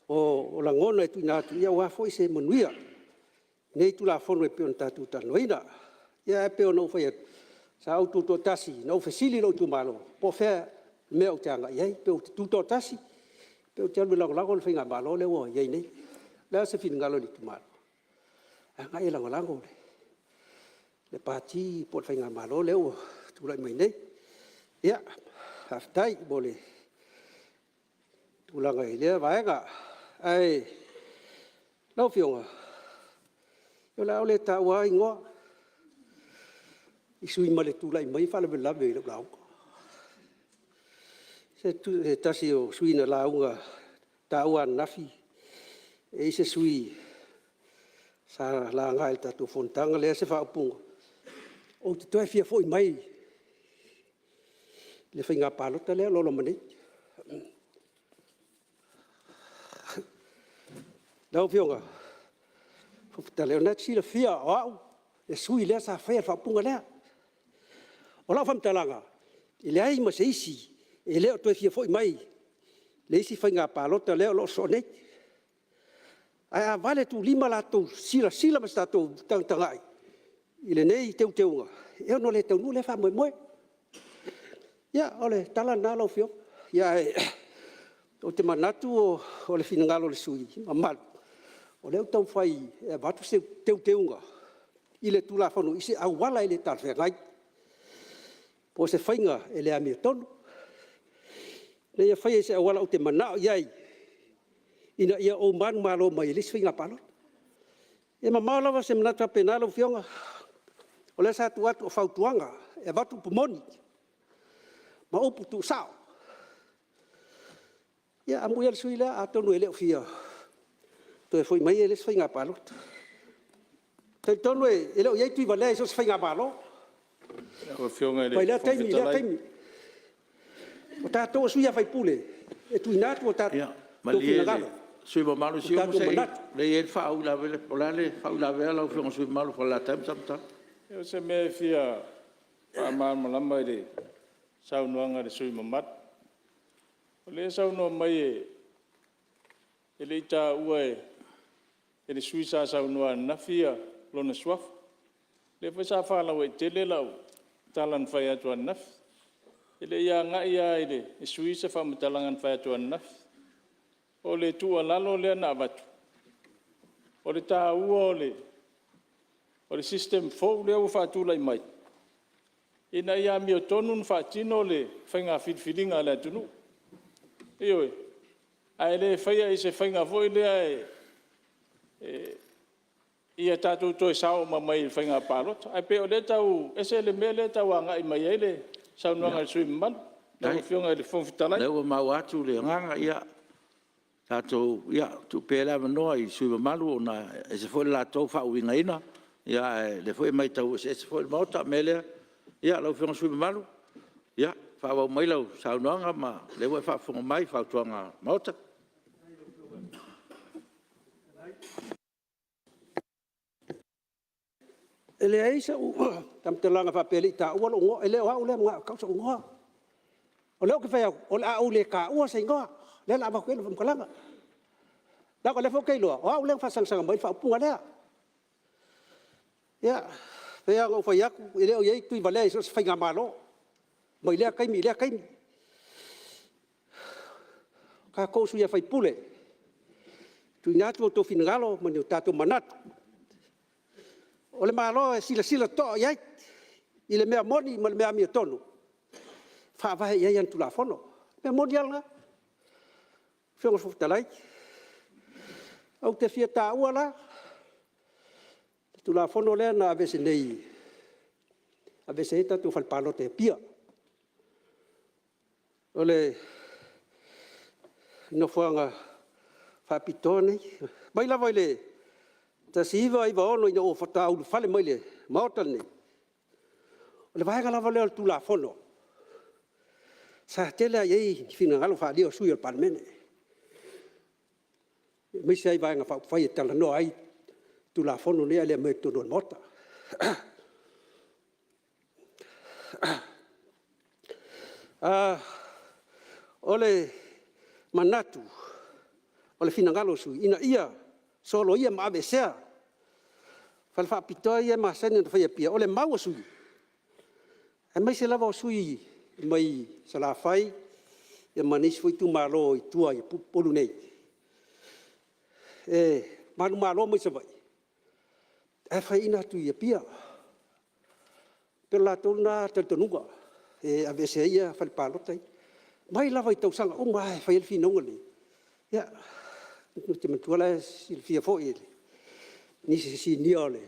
O lagona e tuuina atu aua foi se manuia o nei Tulafono e pei ona tatou talanoaina. Ia ae pei ona ou fai atu, sa ou tutoatasi, na ou fesili i lou itumalo po o fea le mea ou te agai i ai, pe ou te tutoatasi pe ou te alu e lagolago le faigamalo lea ua i ai nei. O le a se finagalo o le itumalo? Agai e lagolago le Pati po o le faigamalo lea ua tulai mai nei. Ia, faafetai mo le tulaga i lea vaega. Ae lau Afioga, O le a ou le taua lava igoa i sui usufono ma le tulai mai faalavelave i lau lauga. Se tasi o sui usufono na lauga na taua ananafi e i ai se sui usufono sa laga i le tatou fonotaga lea se faaupuga, ou te toe fia foi mai i le faiga palota lea o lo o loma nei. Lau Afioga i le Fofoga Fetalai, o lena e te silafia o au le sui usufono lea sa faia le faaupuga lea. O lau faamatalaga, e leai ma se isi e le o toe fia foi mai i le isi faiga palota lea o lo o sosoo nei. Ae a valetuulima la outou silasila ma se tatou tagatagai i lenei teuteuga, e ono le taunuu lea faamoemoe. Ia, o le tala lena lau Afioga. Ae ou te manatu o le finagalo o le sui usufono mamalu, o lea ou te taumafai e avatu se teuteuga i le Tulafono i se auala e le talafeagai, po o se faiga e le amiotonu, ina ia faia i se auala ou te manao i ai ina ia ou manumalo mai i le isi faiga palota. E mamao lava se manatu faapena lau Afioga, o lea sa tuu atu o fautuaga, e avatu upu moni ma upu tuusao. Ia amuia le sui usufono lea atonu e le o fia toe foi mai ia i le isi faiga palota. E talitonu e le o i ai Tuivalea i so o se faigamalo Lau Afioga i le mai lea Fofoga taimi i lea Fetalai… taimi. O tatou o sui usufono, e tuuina atu o tatou Malie le finagalo sui usufono mamalu, ma se i tatou onosai manatu. o lea e i ai le faauilavea. O le a le faauilavea lau Afioga i le sui usufono mamalu mo Falelatai ma Samatau? O se mea e fia faamalamalama i le saunoaga a le sui usufono mamalu. O lea e saunoa mai e le i taua e le sui usufono sa saunoa ananafi lona suafa. O lea foi sa faalauaitele lau tala na fai atu ananafi. E le i agai lava i le sui usufono se faamatalaga na fai atu ananafi. O le tuualalo lea na avatu, o le taua o le system fou lea ua faatulai mai, ina ia amiotonu ona faatino le faiga filifiliga a le atunuu. Ioe. Ae le faia i se faiga foi lea ia tatou toe sao uma mai i le faiga palota. Ae pei o lea e tau ese le mea lea e tau agai mai ai le saunoaga a le sui usufono mamalu lau Afioga i le Fofoga Fetalai. Faafetai o lea ua maua atu le agaga, ia tatou tuu pea le avanoa i sui usufono mamalu ona e ese foi le latou faauigaina, ae o lea foi e matau eseese foi le Maota. O le mea lea, lau Afioga i le sui usufono mamalu, faaauau mai lau saunoaga ma o lea ua e faafofoga mai i fautuaga a le Maota. E leai sau faamatalaga faapea e le i taua lou igoa, e le o au lea e manao e tau sou igoa. O lea ou te fai atu, o le a ou le taua se igoa lea o le a avatu ai lau faamatalaga, leaga o lea foi ou te iloa o au lea na faasagasaga mai ai le faaupuga lea. Ia, pei lava ona ou fai atu, e le o i ai Tuivalea i so o se faigamalo mai lea taimi i lea taimi. O tatou o sui usufono, e tuuina atu outou finagalo ma ni o tatou manatu, o le Malo e silasila totoa i ai i le mea moni ma le mea amiotonu e faavae i ai ana Tulafono. O le mea moni lava lena. Lau Afioga i le Fofoga Fetalai, ou te fia taua la le Tulafono lea na aveese nei, aveese ai tatou fale palota i Apia. O le nofoaga faapitoa lenei. Mai lava i le 1996 ina ua faatoa ulufale mai i le Maota lenei, o le vaega lava lea o le Tulafono sa tele lava i ai finagalo faaalia o sui usufono o le Palemene, aemaise lava i Vaega Faaupufai e talanoa ai Tulafono nei a o le i aumaia i totonu o le Maota. O le manatu, o le finagalo o sui usufono ina ia soloia ma aveesea fale faapitoa ia e masani ona fai i Apia. O le mau a sui usufono, aemaise lava o sui usufono mai Salafai ma nisi foi itumalo i tua i Upolu nei, e manumalo mai Savaii ae faiaina atu i Apia. E pei o le latou lena talitonuga e aveese ai fale palota ia. Mai lava i tausaga uma lava e fai ai le finauga lenei. Ia, ou te manatua o la e silafia foi e le nisi sinia o le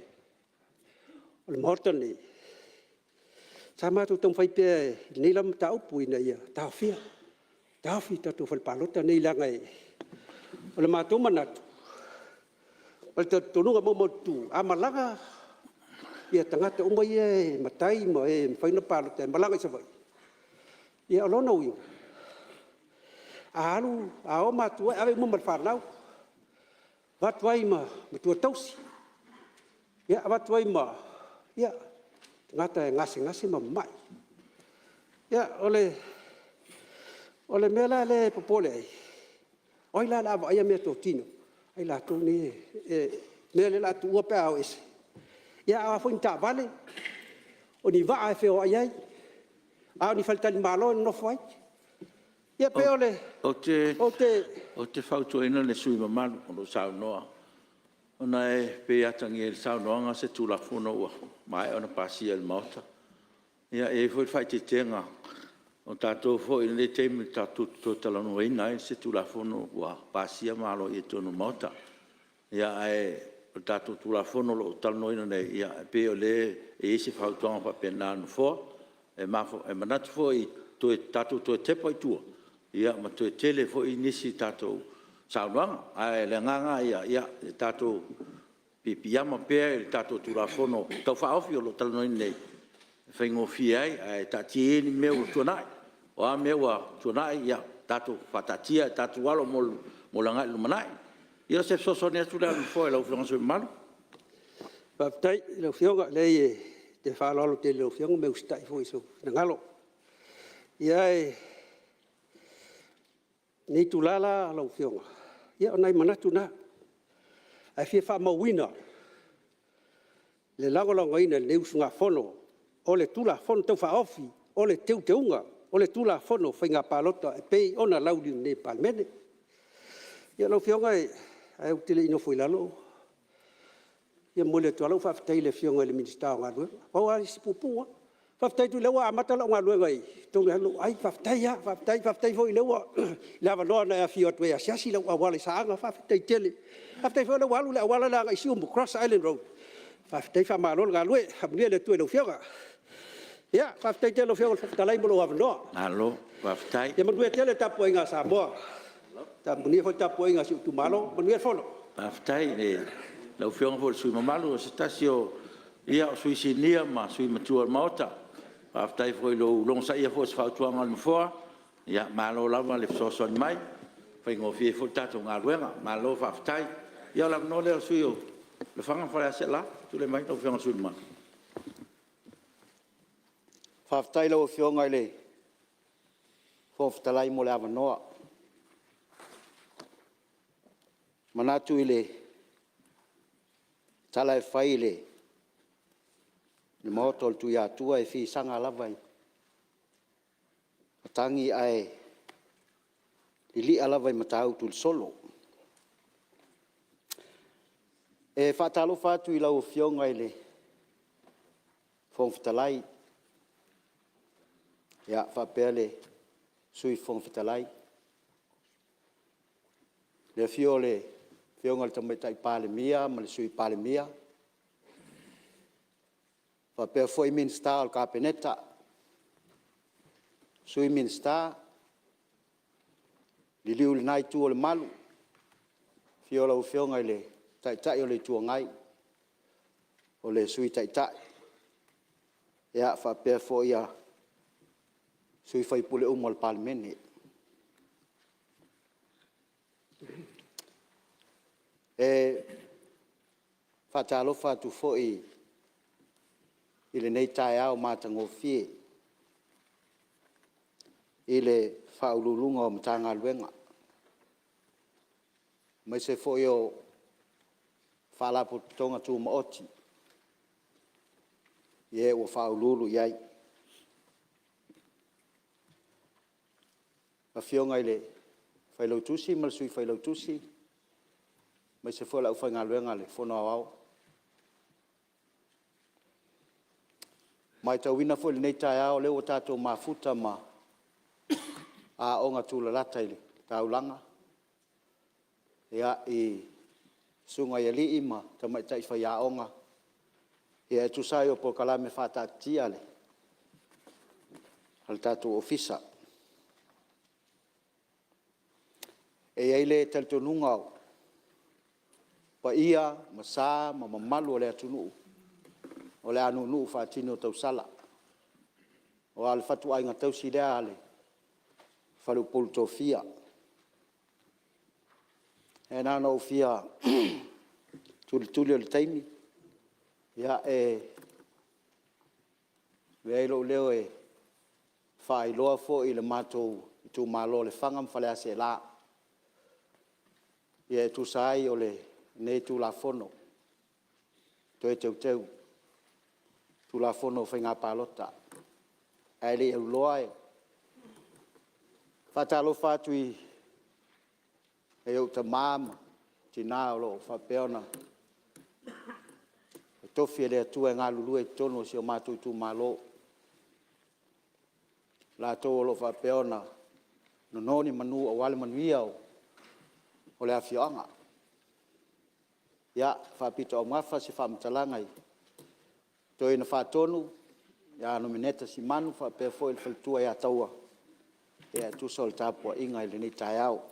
Maota lenei, sa matou taumafai pea i lenei lava mataupu ina ia taofia, taofi tatou fale palota nei leaga o le matou manatu ma le talitonuga maumaututu, a malaga tagata uma ia e matai ma e mafai ona palota e malaga i Savaii, ia o lona uiga, a o matua e ave uma ma le fanau, avatu ai ma matua tausi, avatu ai ma tagata e gasegase ma mamai. Ia, o le mea la lea e popole ai, o ai la o le a vaaia meatotino a i latou nei i le mea lea o le a tuua pe a o ese? A o a foi ni taavale, o ni vaa e feoai ai, a o ni faletalimalo e nonofo ai? Ia pei o le… Ou te fautuaina le sui usufono mamalu o lo o saunoa, ona e pei e atagia i le saunoaga se Tulafono ua maea ona pasia e le Maota. E i ai foi le faaeteetega o tatou foi i lenei taimi tatou te toe talanoaina ai se Tulafono ua pasia ma aloaia i totonu o le Maota. Ae o le tatou Tulafono o lo o talanoaina nei, e pei o lea e i ai se fautuaga faapena a le Nofoa. E manatu foi tatou toe tepa i tua ma toe tele foi nisi tatou saunoaga. Ae o le agaga lava ia, ia tatou piipiiama pea i le tatou Tulafono Tau Faaofi o lo o talanoaina nei e faigofie ai, ae taatia ia ni mea ua tuanai. O a mea ua tuanai, ia tatou faataatia ae tatou alo mo le agai i le lumanai. Ia o se fesoasoani atu lea a le Nofoa i lau Afioga i le sui usufono mamalu. Faafetai i lau Afioga. E leai ou te faaaloalo tele i lau Afioga ma e usitai foi i sou finagalo. Ae o lenei itula la lau Afioga, ia o nai manatu na, ae fia faamauina le lagolagoina e lenei usugafono o le Tulafono Tau Faaofi o Teuteuga o le Tulafono o Faiga Palota e pei ona lauliliuina nei e le Palemene. Ia lau Afioga ae ou te le i nofo i lalo, e fia momoli atu lava lau faafetai i le Afioga i le Minisita o Galuega. Pau lava si puupuu lava. Faafetai atu o lea ua amata lau galuega i totonu e alu lou ai, faafetai lava, faafetai. Faafetai foi i le avanoa na e afio atu ai e asiasi lau auala i Saaga, faafetai tele. Faafetai foi o lea ua alu le auala lea agai Siumu, cross island road, faafetai faamalo le galue, faamanuia le Atua i lau Afioga. Ia faafetai tele i lau Afioga i le Fofoga Fetalai mo lou avanoa. Malo faafetai. Ia manuia tele le tapuaiga a Samoa, manuia foi le tapuaiga a si ou itumalo. Manuia le fono. Faafetai i lau Afioga foi i le sui usufono mamalu o se tasi o sui usufono sinia ma sui usufono matua o le Maota. Faafetai foi i lou logosaia foi o se fautuaga a le Nofoa, malo lava le fesoasoani mai, e faigofie ai foi le tatou galuega. Malo faafetai. Ia o le avanoa lea o le sui usufono mo Lefaga ma Faleaseela. Tulai mai lau Afioga i le sui usufono mamalu. Faafetai i lau Afioga i le Fofoga Fetalai mo le avanoa. E manatu i le tala e fai i le Maota o le Tuiatua e fisaga lava i matagi ae lili'a lava i Matautu i le solo. E faatalofa atu i lau Afioga i le Fofoga Fetalai faapea le Sui Fofoga Fetalai, le afio o le Afioga i le Tamaitai Palemia ma le Sui Palemia, faapea foi Minisita o le Kapeneta, Sui Minisita. Liliu i lena itu o le malu, afio lau Afioga i le Taitai o le Itu Agai, o le Sui Taitai faapea foi sui usufono uma o le Palemene. E faatalofa atu foi i lenei taeao matagofie i Ofisa Sili o Pulega o Matagaluega aemaise foi o Faalapotopotoga Tumaoti i e ua faauluulu i ai. Afioga i le Failautusi ma le Sui Failautusi aemaise foi o le aufaigaluega a le Fono Aoao. E maitauina foi i lenei taeao o lea ua tatou mafuta ma aoga tulalata i le taulaga i Susuga i alii ma tamaitai faiaoga e tusa ai o polokalame faataatitia a le tatou Ofisa. E i ai le talitonuga o paia o sa ma mamalu o le atunuu o le a nuunuu faatini o tausala, aua o le fatuaiga tausi lea a le faleupolu tofia. Ae na ona ou fia tulituli o le taimi, e avea ai lou leo e faailoa foi i le matou itumalo o Lefaga ma Faleaseela e tusa ai o lenei Tulafono Toe Teuteu, Tulafono o Faiga Palota. Ae le i alu loa, e faatalofa atu i nai ou tama ma tina o lo o faapea ona totofi e le Atua e galulue i totonu o si o matou itumalo, latou o lo o faapea ona nono ni manu aua le manuia o le afioaga. Ia, e faapitoaugafa se faamatalaga i le Toeaina Faatonu ia Nomeneta Simanu faapea foi le faletua ia Taua e tusa o le tapuaiga i lenei taeao.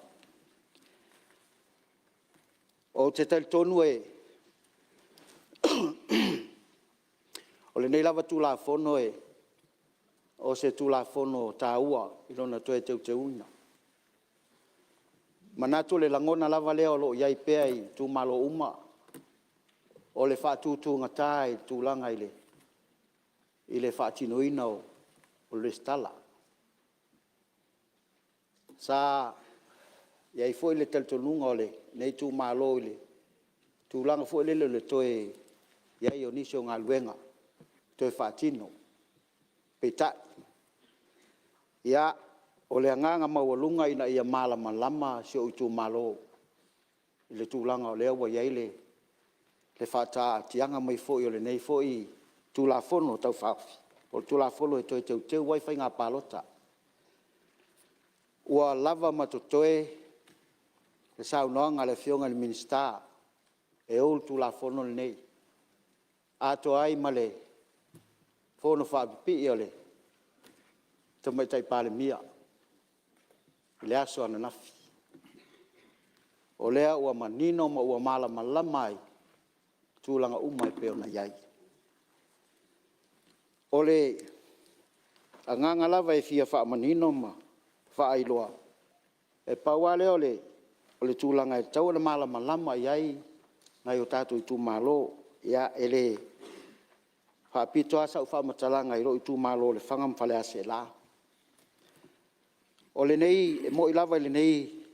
Ou te talitonu o lenei lava Tulafono o se Tulafono taua i lona toe teuteuina. E manatu o le lagona lava lea o lo o i ai pea i itumalo uma, o le faatutugata i le tulaga i le faatinoina o le resitala. Sa i ai foi le talitonuga o lenei itumalo i le tulaga foi lele o le toe i ai o nisi o galuega e toe faatino. Peitai, ia, o le agaga maualuga ina ia malamalama si ou itumalo i le tulaga o lea ua i ai le faataatiaga mai foi o lenei foi Tulafono Tau Faaofi, o le Tulafono e Toe Teuteu ai Faiga Palota. Ua lava ma totoe le saunoaga a le Afioga i le Minisita e ou le Tulafono lenei, atoa ai ma le fonofaapipii a le Tamaitai Palemia i le aso ananafi. O lea ua manino ma ua malamalama ai tulaga uma e pei ona i ai. O le agaga lava e fia faamanino ma faailoa, e pau lava lea o le tulaga e tatau ona malamalama i ai nai o tatou itumalo. Ia, e le faapito lava sau faamatalaga i lou itumalo o Lefaga ma Faleaseela. E moni lava i lenei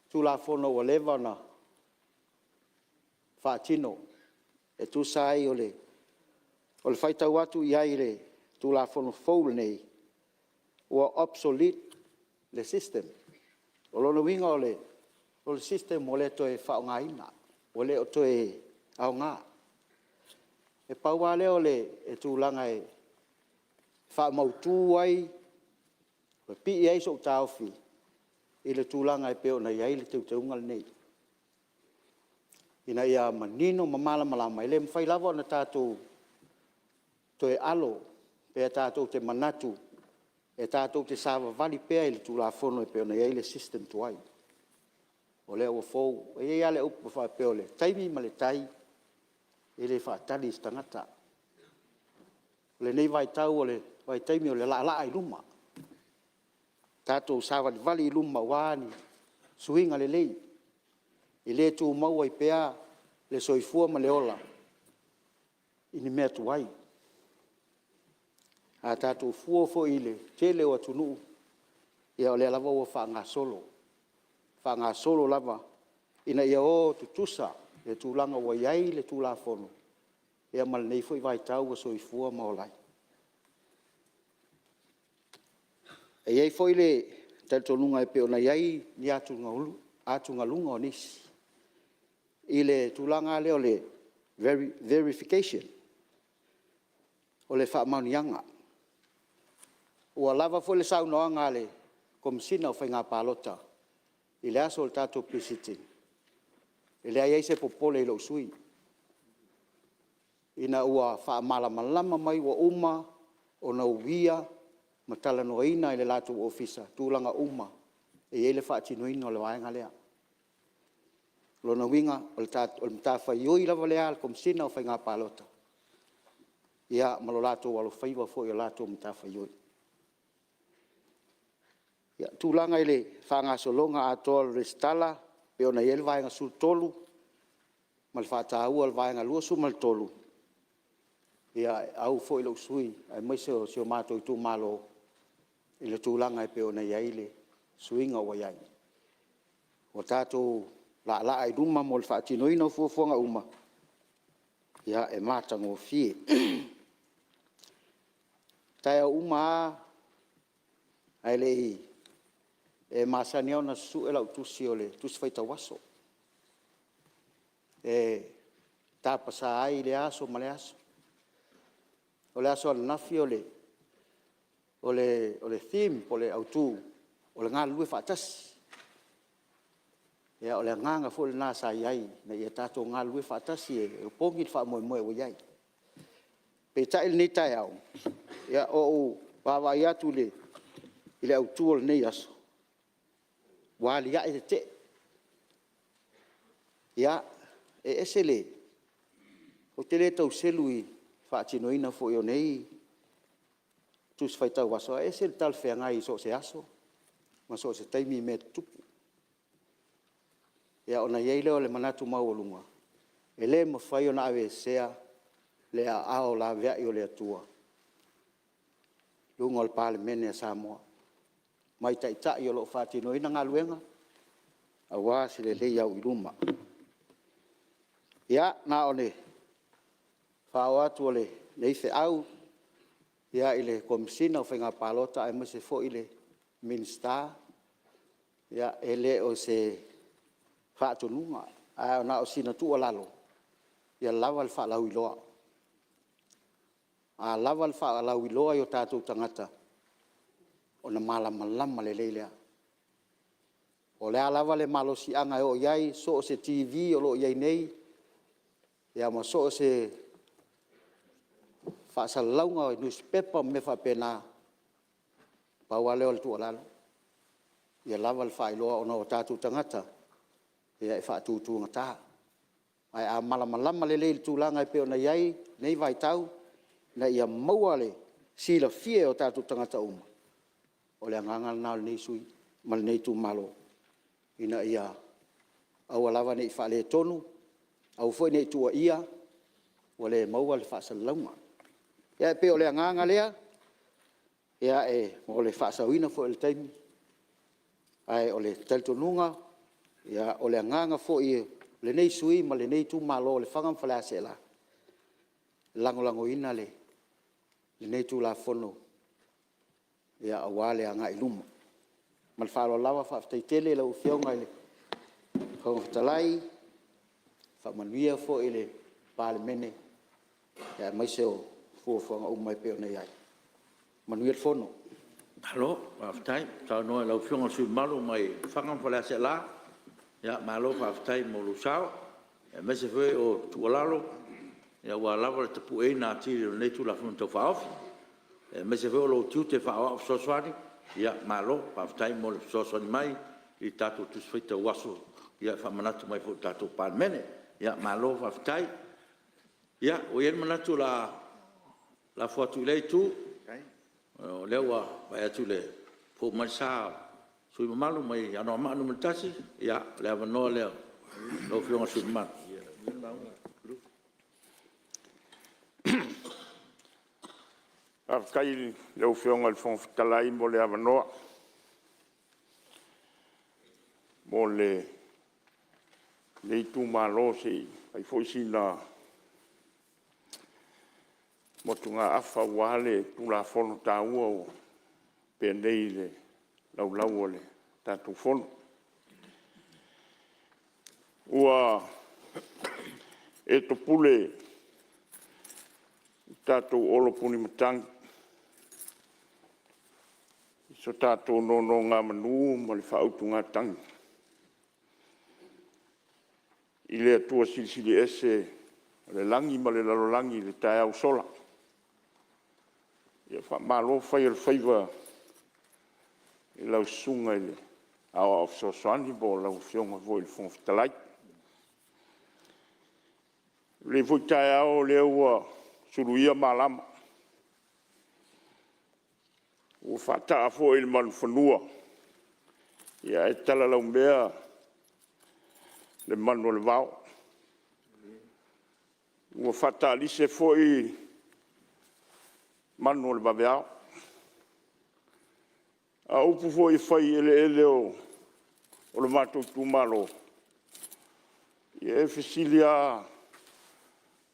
Tulafono ua leva ona faatino e tusa ai o le faitau atu i ai i le Tulafono fou lenei, ua obsolete le system. O lona uiga o le system ua le toe faaaogaina, ua le o toe aoga. E pau lava lea o le tulaga e faamautu ai ma pipii ai sou taofi i le tulaga e pei ona i ai le teuteuga lenei, ina ia manino ma malamalama. E le mafai lava ona tatou toe alo pe tatou te manatu e tatou te savavali pea i le Tulafono e pei ona i ai le system tuai, o lea ua fou. E i ai lava le upu e faapea o le taimi ma le tai, e le faatali i se tagata. O lenei vaitau o le vaitaimi o le laalaa i luma, tatou savalivali i luma aua ni suiga lelei, e le tumau ai pea le soifua ma le ola i ni mea tuai. A tatou fua foi i le tele o atunuu, ia o lea lava ua faagasolo, faagasolo lava ina ia o tutusa le tulaga ua i ai le Tulafono ma lenei foi vaitau ua soifua ma ola ai. E i ai foi le talitonuga e pei ona i ai ni atugaluga o nisi i le tulaga lava lea o le verification, o le faamaoniaga. Ua lava foi le saunoaga a le Komesina o Faiga Palota i le aso o le tatou Pre-sitting. E leai ai se popole i lou sui usufono ina ua faamalamalama mai ua uma ona uia ma talanoaina e le latou Ofisa tulaga uma e i ai le faatinoina o le vaega lea. O lona uiga o le matafaioi lava lea a le Komesina o Faiga Palota ia ma lo latou alofaiva foi i le latou matafaioi. Ia, o tulaga i le faagasologa atoa o le resitala pei ona i ai le Vaega 13 ma le faataua e le Vaega 23, ia e au foi lou sui usufono aemaise o si o matou itumalo i le tulaga e pei ona i ai le suiga ua i ai. Ua tatou laalaa i luma mo le faatinoina o fuafuaga uma, e matagofie. O taeao uma lava ae le i… e masani lava ona susue lau tusi o le Tusi Faitau Aso e tapasa ai lea aso ma lea aso. O le aso ananafi o le theme po o le autu, o le galulue faatasi. Ia o le agaga foi lena sa i ai ina ia tatou galulue faatasi e opogi le faamoemoe ua i ai. Peitai o lenei taeao, ua ou vaavaai atu i le autu o lenei aso, ua aliae tetee. Ia, e ese le… ou te le tau selu i le faatinoina foi o nei Tusi Faitau Aso, ae ese le talafeagai i so o se aso ma so o se taimi i mea tutupu. Ia ona i ai lea o le manatu maualuga, e le mafai ona aveesea le aao laveai o le Atua i luga o le Palemene a Samoa, mai Taitai o lo o faatinoina galuega aua se lelei auiluma. Ia, na o le faaoo atu o lenei feau i le Komesina o Faiga Palota aemaise foi le Minisita, e le o se faatonuga, ae na o sina tuualalo, ia lava le faalauiloa. A lava le faalauiloa i o tatou tagata, ona malamalama lelei lea. Po o le a lava le malosiaga e oo i ai, so o se TV o lo o i ai nei ia ma so o se faasalalauga i nusipepa ma mea faapena, pau lava lea o le tuualalo, ia lava le faailoa ona o tatou tagata e faatutugata. Ae a malamalama lelei i le tulaga e pei ona i ai lenei vaitau ina ia maua le silafia e o tatou tagata uma, o le agaga lena o lenei sui usufono ma lenei itumalo, ina ia aua lava ne i faaletonu, aua foi ne i tuuaia ua le maua le faasalalauga. Ia e pei o le agaga lea mo le faasaoina foi o le taimi, ae o le talitonuga, o le agaga foi o lenei sui usufono ma lenei itumalo o Lefaga ma Faleaseela, e lagolagoina lenei Tulafono aua le agai i luma. Ma le faaaloalo lava, faafetai tele i lau Afioga i le Fofoga Fetalai, faamanuia foi i le Palemene aemaise o fuafuaga uma e pei ona i ai. Manuia le fono. Malo faafetai saunoa i lau Afioga i le sui usufono mamalu mai Lefaga ma Faleaseela. Malo faafetai mo lou sao aemaise foi o tuualalo aua lava le tapueina atili o lenei Tulafono Tau Faaofi, aemaise foi o lou tiute faaaoao fesoasoani. Malo faafetai mo le fesoasoani mai i le tatou Tusi Faitau Aso e faamanatu mai foi i le tatou Palemene. Malo faafetai. Ia ua i ai le manatu o le a lafo atu i lea itu, o lea ua vaai atu ua fou mai le sa o le sui usufono mamalu mai Anoamaa 1. Ia o le avanoa lea o lau Afioga i le sui usufono mamalu. Faafetai i lau Afioga i le Fofoga Fetalai mo le avanoa mo lenei itumalo se i fai foi sina motugaafa aua le Tulafono taua ua opea nei i le Laulau a le tatou Fono. Ua e topule i le tatou olo punimatagi i so tatou nonogamanu ma le faautugatagi. i le Atua Silisili Ese o le lagi ma le lalolagi i le taeao ua sola. Ia faamalo fai o le faiva i lau Susuga i le Aoao Fesoasoani po o lau Afioga foi i le Fofoga Fetalai. O lenei foi taeao o lea ua suluia malama, ua faataa foi i le manufanua ae talalaumea le manu o le vao. Ua faataalise foi manu o le vaveao. A o upu foi e fai i eleele o le matou itumalo, ia e fesili lava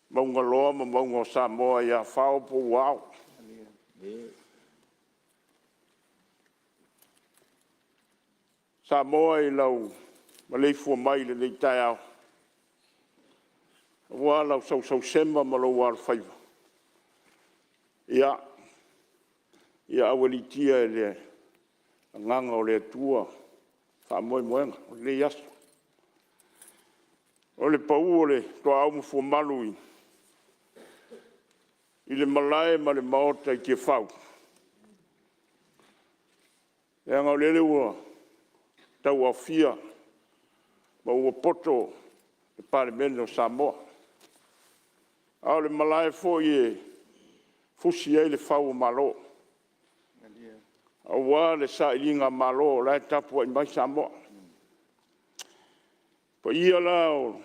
mauga loa ma mauga o Samoa ia fao po o ua ao. Samoa i lau maleifua mai i lenei taeao, aua lau sausausema ma lou alofaiva, ia aualiitia e le agaga o le Atua faamoemoega o lenei aso. O le pau o le tuaau ma fuamalu i le malae ma le maota i Tiafau, leaga o lele ua tauaofia ma ua poto le Palemene o Samoa. A o le malae foi e fusi ai le fau o Malo, aua le sailigamalo o la e tapuai mai Samoa. O paia la o le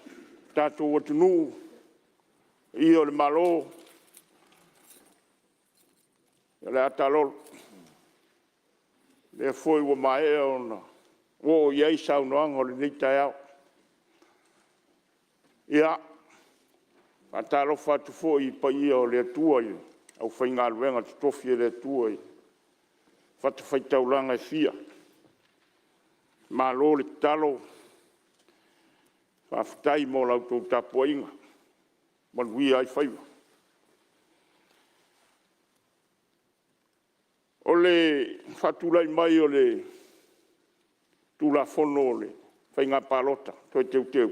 tatou atunuu, paia o le Malo, o le a taalolo. O lea foi ua maea ona oo i ai saunoaga o lenei taeao. Ia, e faatalofa atu foi i paia o le Atua i le aufaigaluega totofi a le Atua i fatafaitaulaga e fia, malo le tatalo, faafetai mo la outou tapuaiga, ua manuia ai faiva. O le faatulai mai o le Tulafono o le Faiga Palota Toe Teuteu,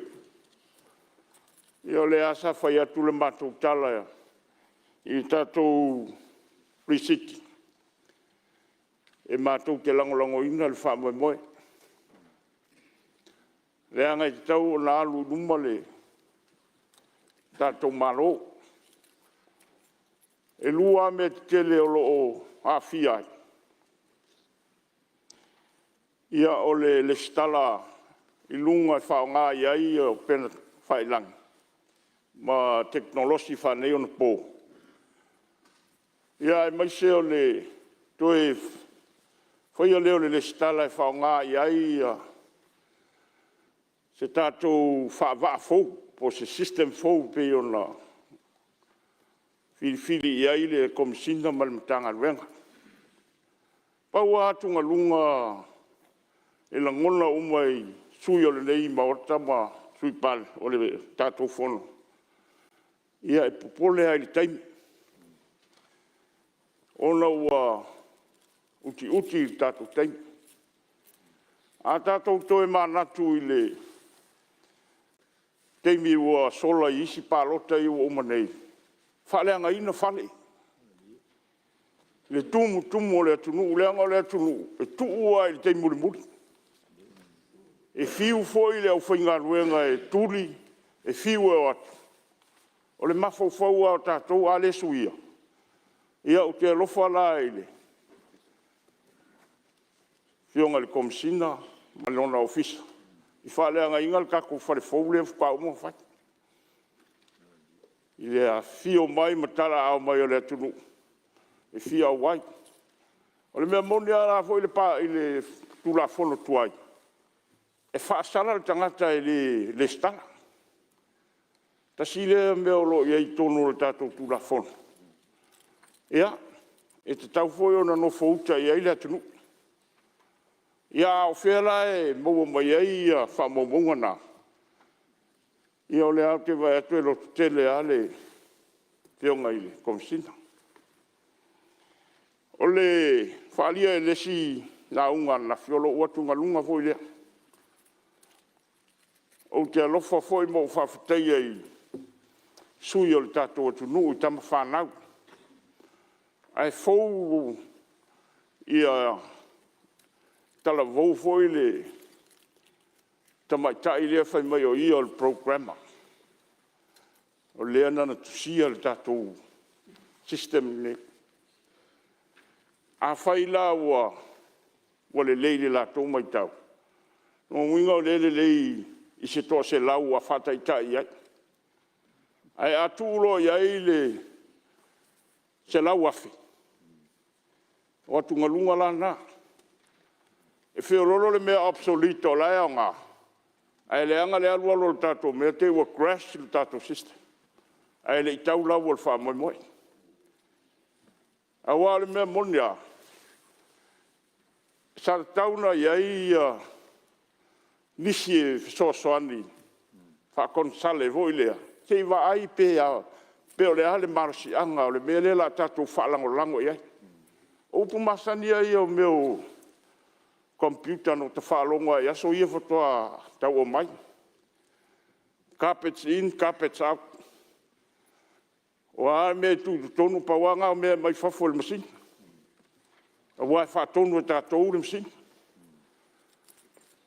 ia o lea lava sa fai atu le matou tala i le tatou Pre-Sitting, e matou te lagolagoina le faamoemoe, leaga e tatau ona alu i luma le tatou Malo. E 2 lava mea tetele o lo o aafia ai, ia o le resitala i luga e faaaoga i ai upega tafailagi ma tekonolosi faaneionapo, aemaise o le toe faia lea o le resitala e faaaoga i ai se tatou faavaa fou po o se system fou e pei ona filifili i ai le Komesina ma le Matagaluega. Pau lava atugaluga e lagona uma e sui usufono o lenei Maota ma sui o le tatou Fono, ia e popole lava i le taimi, ona ua utiuti le tatou taimi. A tatou toe manatu i le taimi ua sola i isi palota ia ua uma nei, faaleagaina fale, i le tumutumu o le atunuu, leaga o le atunuu e tuu lava i le taimi mulimuli. E fiu foi le aufaigaluega e tuli, e fiu e o atu, o le mafaufau lava o tatou a le suia, ia ou te alofa la i le Afioga i le Komesina ma lona Ofisa i faaleagaina le tatou fale fou lea faatoa uma ona fai, i le afifio mai ma talaaao mai o le atunuu e fia auai. O le mea moni lava i le Tulafono tuai, e faasala le tagata e le resitala. Tasi lea mea o lo o i ai i totonu o le tatou Tulafono, ia, e tatau foi ona nofouta i ai le atunuu. Ia a o fea la e maua mai ai faamaumauga na? Ia o lea lava ou te vaai atu e lototele lava le Afioga i le Komesina. O le faaalia e le isi lauga ananafi, o lou atugaluga foi lea. Ou te alofa foi ma ou faafetaia i sui o le tatou atunuu i tama fanau, ae fou talavou foi le tamaitai lea fai mai o ia o le programmer, o lea na ia tusia le tatou system lenei. Afai la ua lelei i le latou matau, o lona uiga o lea e lelei i se toaselau ua faataitai i ai. Ae a tuu loa i ai le 100,000, o atugaluga la na. E feoloolo le mea obsolete o la e aoga, ae leaga le alu alu o le tatou mea te i ua crash le tatou system ae le i tau lau o le faamoemoe. Aua o le mea moni lava, sa tatau ona i ai nisi e fesoasoani faakonesale foi lea se i vaai pe o le a le malosiaga o le mea lea o le a tatou faalagolago i ai. O upu masani lava ia o mea o computer na ota faalogo lava i aso ia faatoa tau aumai, garbage in, garbage out. O a mea e tuu i totonu, pau lava na o mea e aumai fafo e le masini, aua e faatonu e tatou le masini.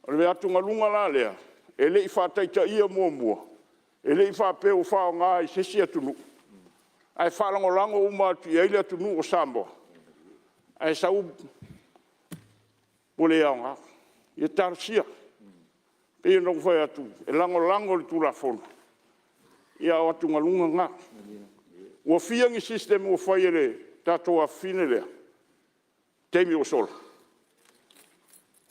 O le atugaluga la lea, e le i faataitaia muamua, e le i faapea ua faaaoga i se isi atunuu, ae faalagolago uma atu i ai le atunuu o Samoa, ae sau ua le aoga. Ia talosia. E pei ona ou fai atu, e lagolago i le Tulafono, a o atugaluga na. Ua fia ni system ua fai e le tatou afafine lea i le taimi ua sola?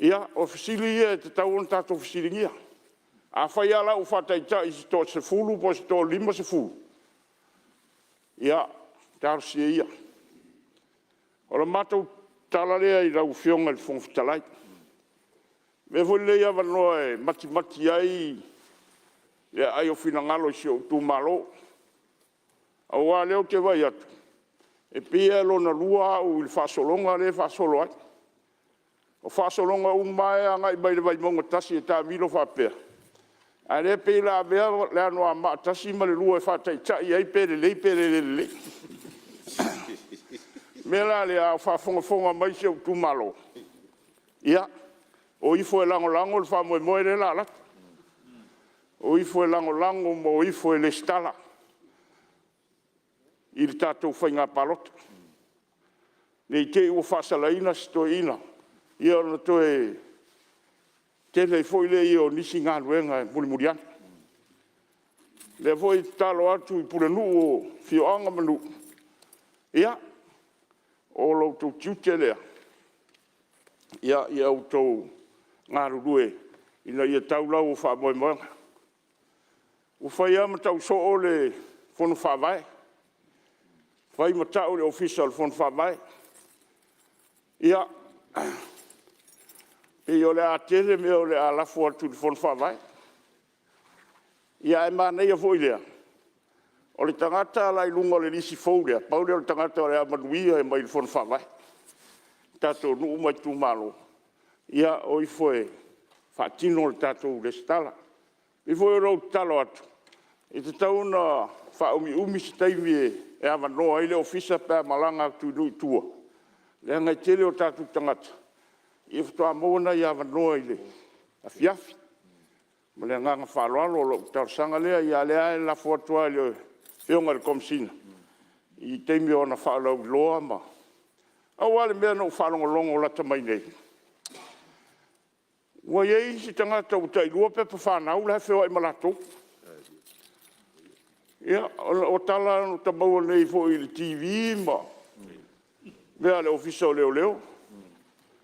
Ia, o fesili ia e tatau ona tatou fesiligia. Afai lava la ua faataitai i se toasefulu po o se toalimasefulu, ia talosia ia. O le matou tala lea i lau Afioga i le Fofoga Fetalai. Avea foi lenei avanoa e matimati ai le aai o finagalo i si ou itumalo, aua o lea ou te vaai atu, e pei lava e lona lua au i le faasologa lea e faasolo ai. O faasologa uma lava e agai mai le Vaimauga 1 e taamilo faapea, a o lea e pei o le a avea le Anoamaa 1 ma le 2 e faataitai ai pe lelei pe le lelei. O le mea la lea a o faafogafoga mai si ou itumalo, ia, o ifo e lagolago le faamoemoe lea o le a alu atu. O ifo e lagolago ma o ifo e resitala i le tatou faiga palota, ne i te i ua faasalaina se toeaina ona toe tele ai foi lea o nisi galuega e mulimuli ane. O lea foi e tatalo atu i pulenuu o afioaga ma nuu, ia, o lo outou tiute lea ia outou galulue ina ia tau lau o faamoemoega. Ua fai lava ma tau soo le Fono Faavae, fai ma tau le Ofisa o le Fono Faavae. Ia, pei o le a tele mea o le a lafo atu i le Fono Faavae. Ae manaia foi lea, o le tagata la e i luga o le lisi fou lea, pau lea o le tagata o le a manuia mai le Fono Faavae i tatou nuu ma itumalo, ia o ifo e faatino le tatou resitala. E pei foi ona ou tatalo atu, e tatau ona faaumiumi se taimi e avanoa ai le ofisa pe a malaga atu i nuu i tua, leaga e tele o tatou tagata faatoa maua nai avanoa i le afiafi. Ma le agaga faaaloalo. O lau talosaga lea, a o lea e lafo atu lava i le Afioga i le Komesina i le taimi o ana faalauiloa ma… Pau lava le mea na ou faalogologo lata mai nei, ua i ai isi tagata ua tailua pepa fanau la e feoai ma latou. Ia, o tala na ota maua nei foi i le TV ma mea a le Ofisa o Leoleo.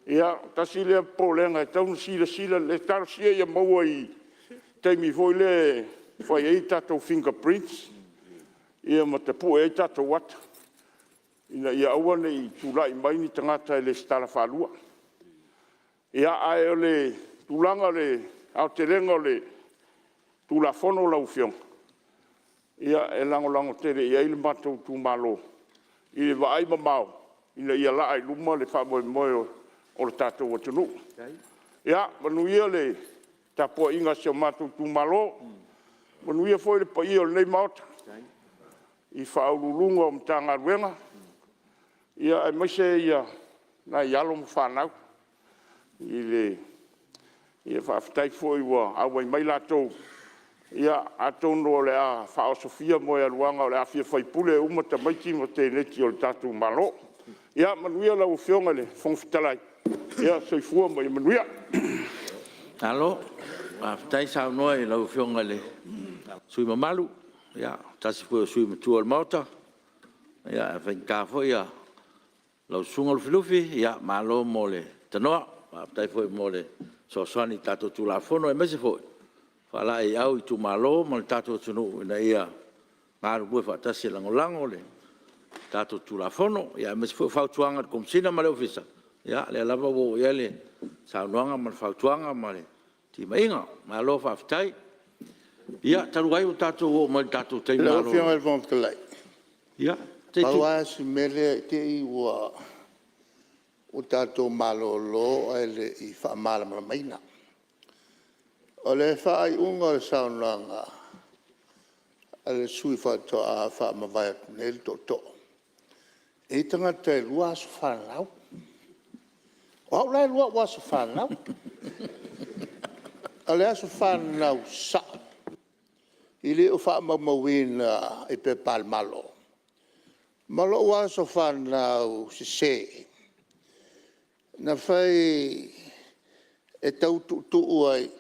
Ia, tasi lea popolega e tatau ona silasila lelei. Talosia ia maua i le taimi foi lea e fai ai tatou fingerprints ma tapue ai tatou ata ina ia aua ne i tulai mai ni tagata e resitala faalua. Ia, ae o le tulaga o le aotelega o le Tulafono lau Afioga, ia e lagolago tele i ai le matou itumalo i le vaaimamao ina ia laa i luma le faamoemoe o le tatou atunuu. Ia manuia le tapuaiga a si o matou itumalo. Manuia foi le paia o lenei Maota i Ofisa Sili o Pulega o Matagaluega aemaise nai alo ma fanau. Faafetai foi ua auai mai latou, atonu o le a faaosofia moegaluaga o le a fia faipule uma tamaiti ma teineiti o le tatou Malo. Ia manuia lau Afioga i le Fofoga Fetalai, soifua ma ia manuia. Malo faafetai saunoa i lau Afioga i le sui usufono mamalu, o se tasi foi o sui usufono matua o le Maota, ae faigata foi lau Susuga Lufilufi, malo mo le tanoa, faafetai foi mo le fesoasoani i le tatou Tulafono aemaise foi o le faalaeiau i itumalo ma le tatou atunuu ina ia galulue faatasi e lagolago le tatou Tulafono, aemaise foi o fautuaga i le Komesina ma le Ofisa, ia o lea lava ua oo i ai le saunoaga ma le fautuaga ma le timaiga. Malo faafetai. Ia, talu ai ua tatou oo mai i le tatou taimi Lau malolo… Afioga i le Fofoga Fetalai, Ia, pau lava si mea lea i te i ua tatou malolo ae le i faamalamalamaina. O le faaiuga o le saunoaga a le sui usufono faatoa faamavae atu nei le tootoo, e i ai tagata e 2 asofanau. O au la e 2 ou asofanau. O le asofanau sao e le o faamaumauina i pepa a le Malo ma lou asofanau sese na fai e tau tuutuu ai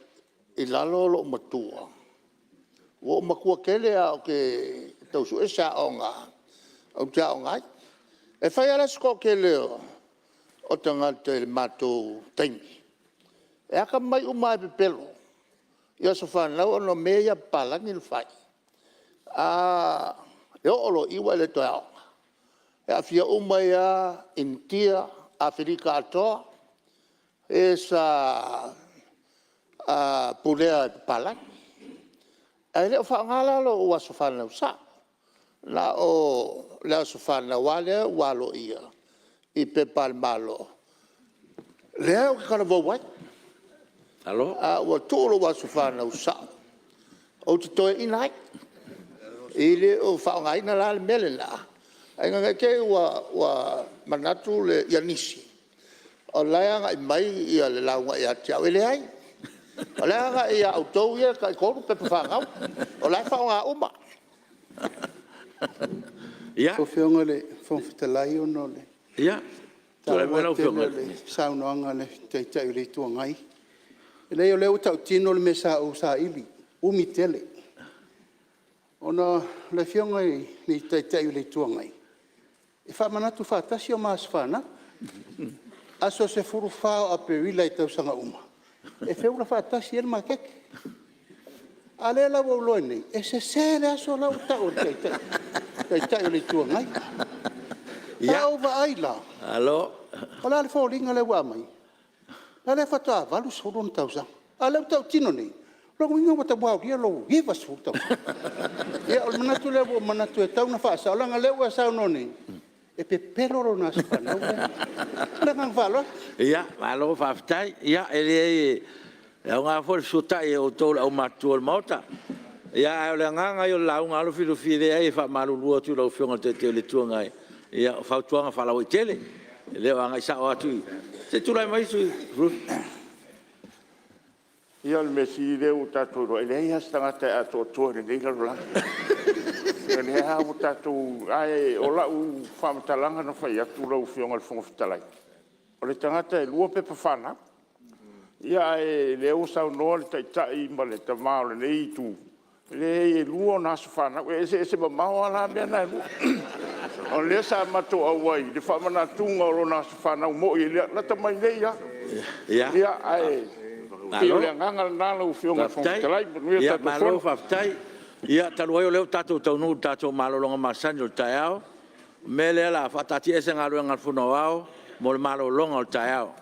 i lalo lou matua. Ua ou matua tele ae ou te tau sue se aoga ou te aoga ai. E fai lava la si toatele o tagata i le matou taimi, e atamamai uma lava e pepelo i asofanau ona o mea ia a papalagi na fai. E oo loa i i ua e le toe aoga. E aafia uma ai lava Initia, Aferika atoa, e sa pulea e papalagi. Ae le o faaaogaina la lou asofanau sao, na o le asofanau lava lea ua aloaia i pepa a le Malo lea ou te talavou ai. Ae ua tuu lou asofanau sao ou te toeaina ai. E le o faaaogaina la le mea lena, ae ina ne i te i ua manatu nisi o la e agai mai le lauga ia te au. E leai, o la e agai ia outou ia e tai-tolu pepafanau, o la e faaaoga uma. Lau Afioga i le Fofoga Fetalai ona o le Ia, tulai mai lau taua tele Afioga o i le le Minisita. saunoaga a le Taitai o le Itu Agai. E leai o lea ua tautino le mea sa ou saili, umi tele. Ona o le Afioga i le Taitai o le Itu Agai, e faamanatu faatasi o ma asofanau, aso 14 o Aperila i tausaga uma e feula faatasi ai le maketi. A o lea la ua ou iloa nei, e sese le aso la ua tau e le Taitai o le Itu Agai. A ou vaai la, o le a le foliga lea ua aumai? O lea faatoa 80 ona tausaga, a o lea ua tautino nei, o lona uiga ua aulia lou 90 tausaga. Ia o le manatu lea ua ou manatu e tatau ona faasao, leaga o lea ua e saunoa nei, e pepelo lona asofanau lea. Ma le agaga faaaloalo. Malo faafetai. Ia, e leai e aoga foi le fesuata'i a outou le aumatutua o le Maota. Ae o le agaga ia o le lauga a Lufilufi, e leai e faamalulu atu i lau Afioga i le Taitai o le Itu Agai, ia o fautuaga faalauaitele, e le o agai sao atu i… Se i tulai mai le sui usufono. Ia o le mea sili o lea ua tatou iloa e leai lava se tagata e atoatoa i lenei lalolagi. O lea lava ua tatou… Ae o lau faamatalaga na fai atu lau Afioga i le Fofoga Fetalai, o le tagata e 2 pepafanau. Ia ae o lea ua saunoa le Taitai ma le Tama o lenei Itu, e leai e 2 ona asofanau, e eseese mamao lava la mea na e lua. O lea sa matou auai i le faamanatuga o lona asofanau moi lata mai nei lava. Ia, ae pei o le agaga lena lau Afioga i le Fofoga Fetalai. Manuia le tatou Faafetai. Malo Fono. faafetai. Ia talu ai o lea ua tatou taunuu i le tatou malologa masani o le taeao, o le mea lea o le a faataatiaese Galuega a le Fono Aoao mo le malologa o le taeao.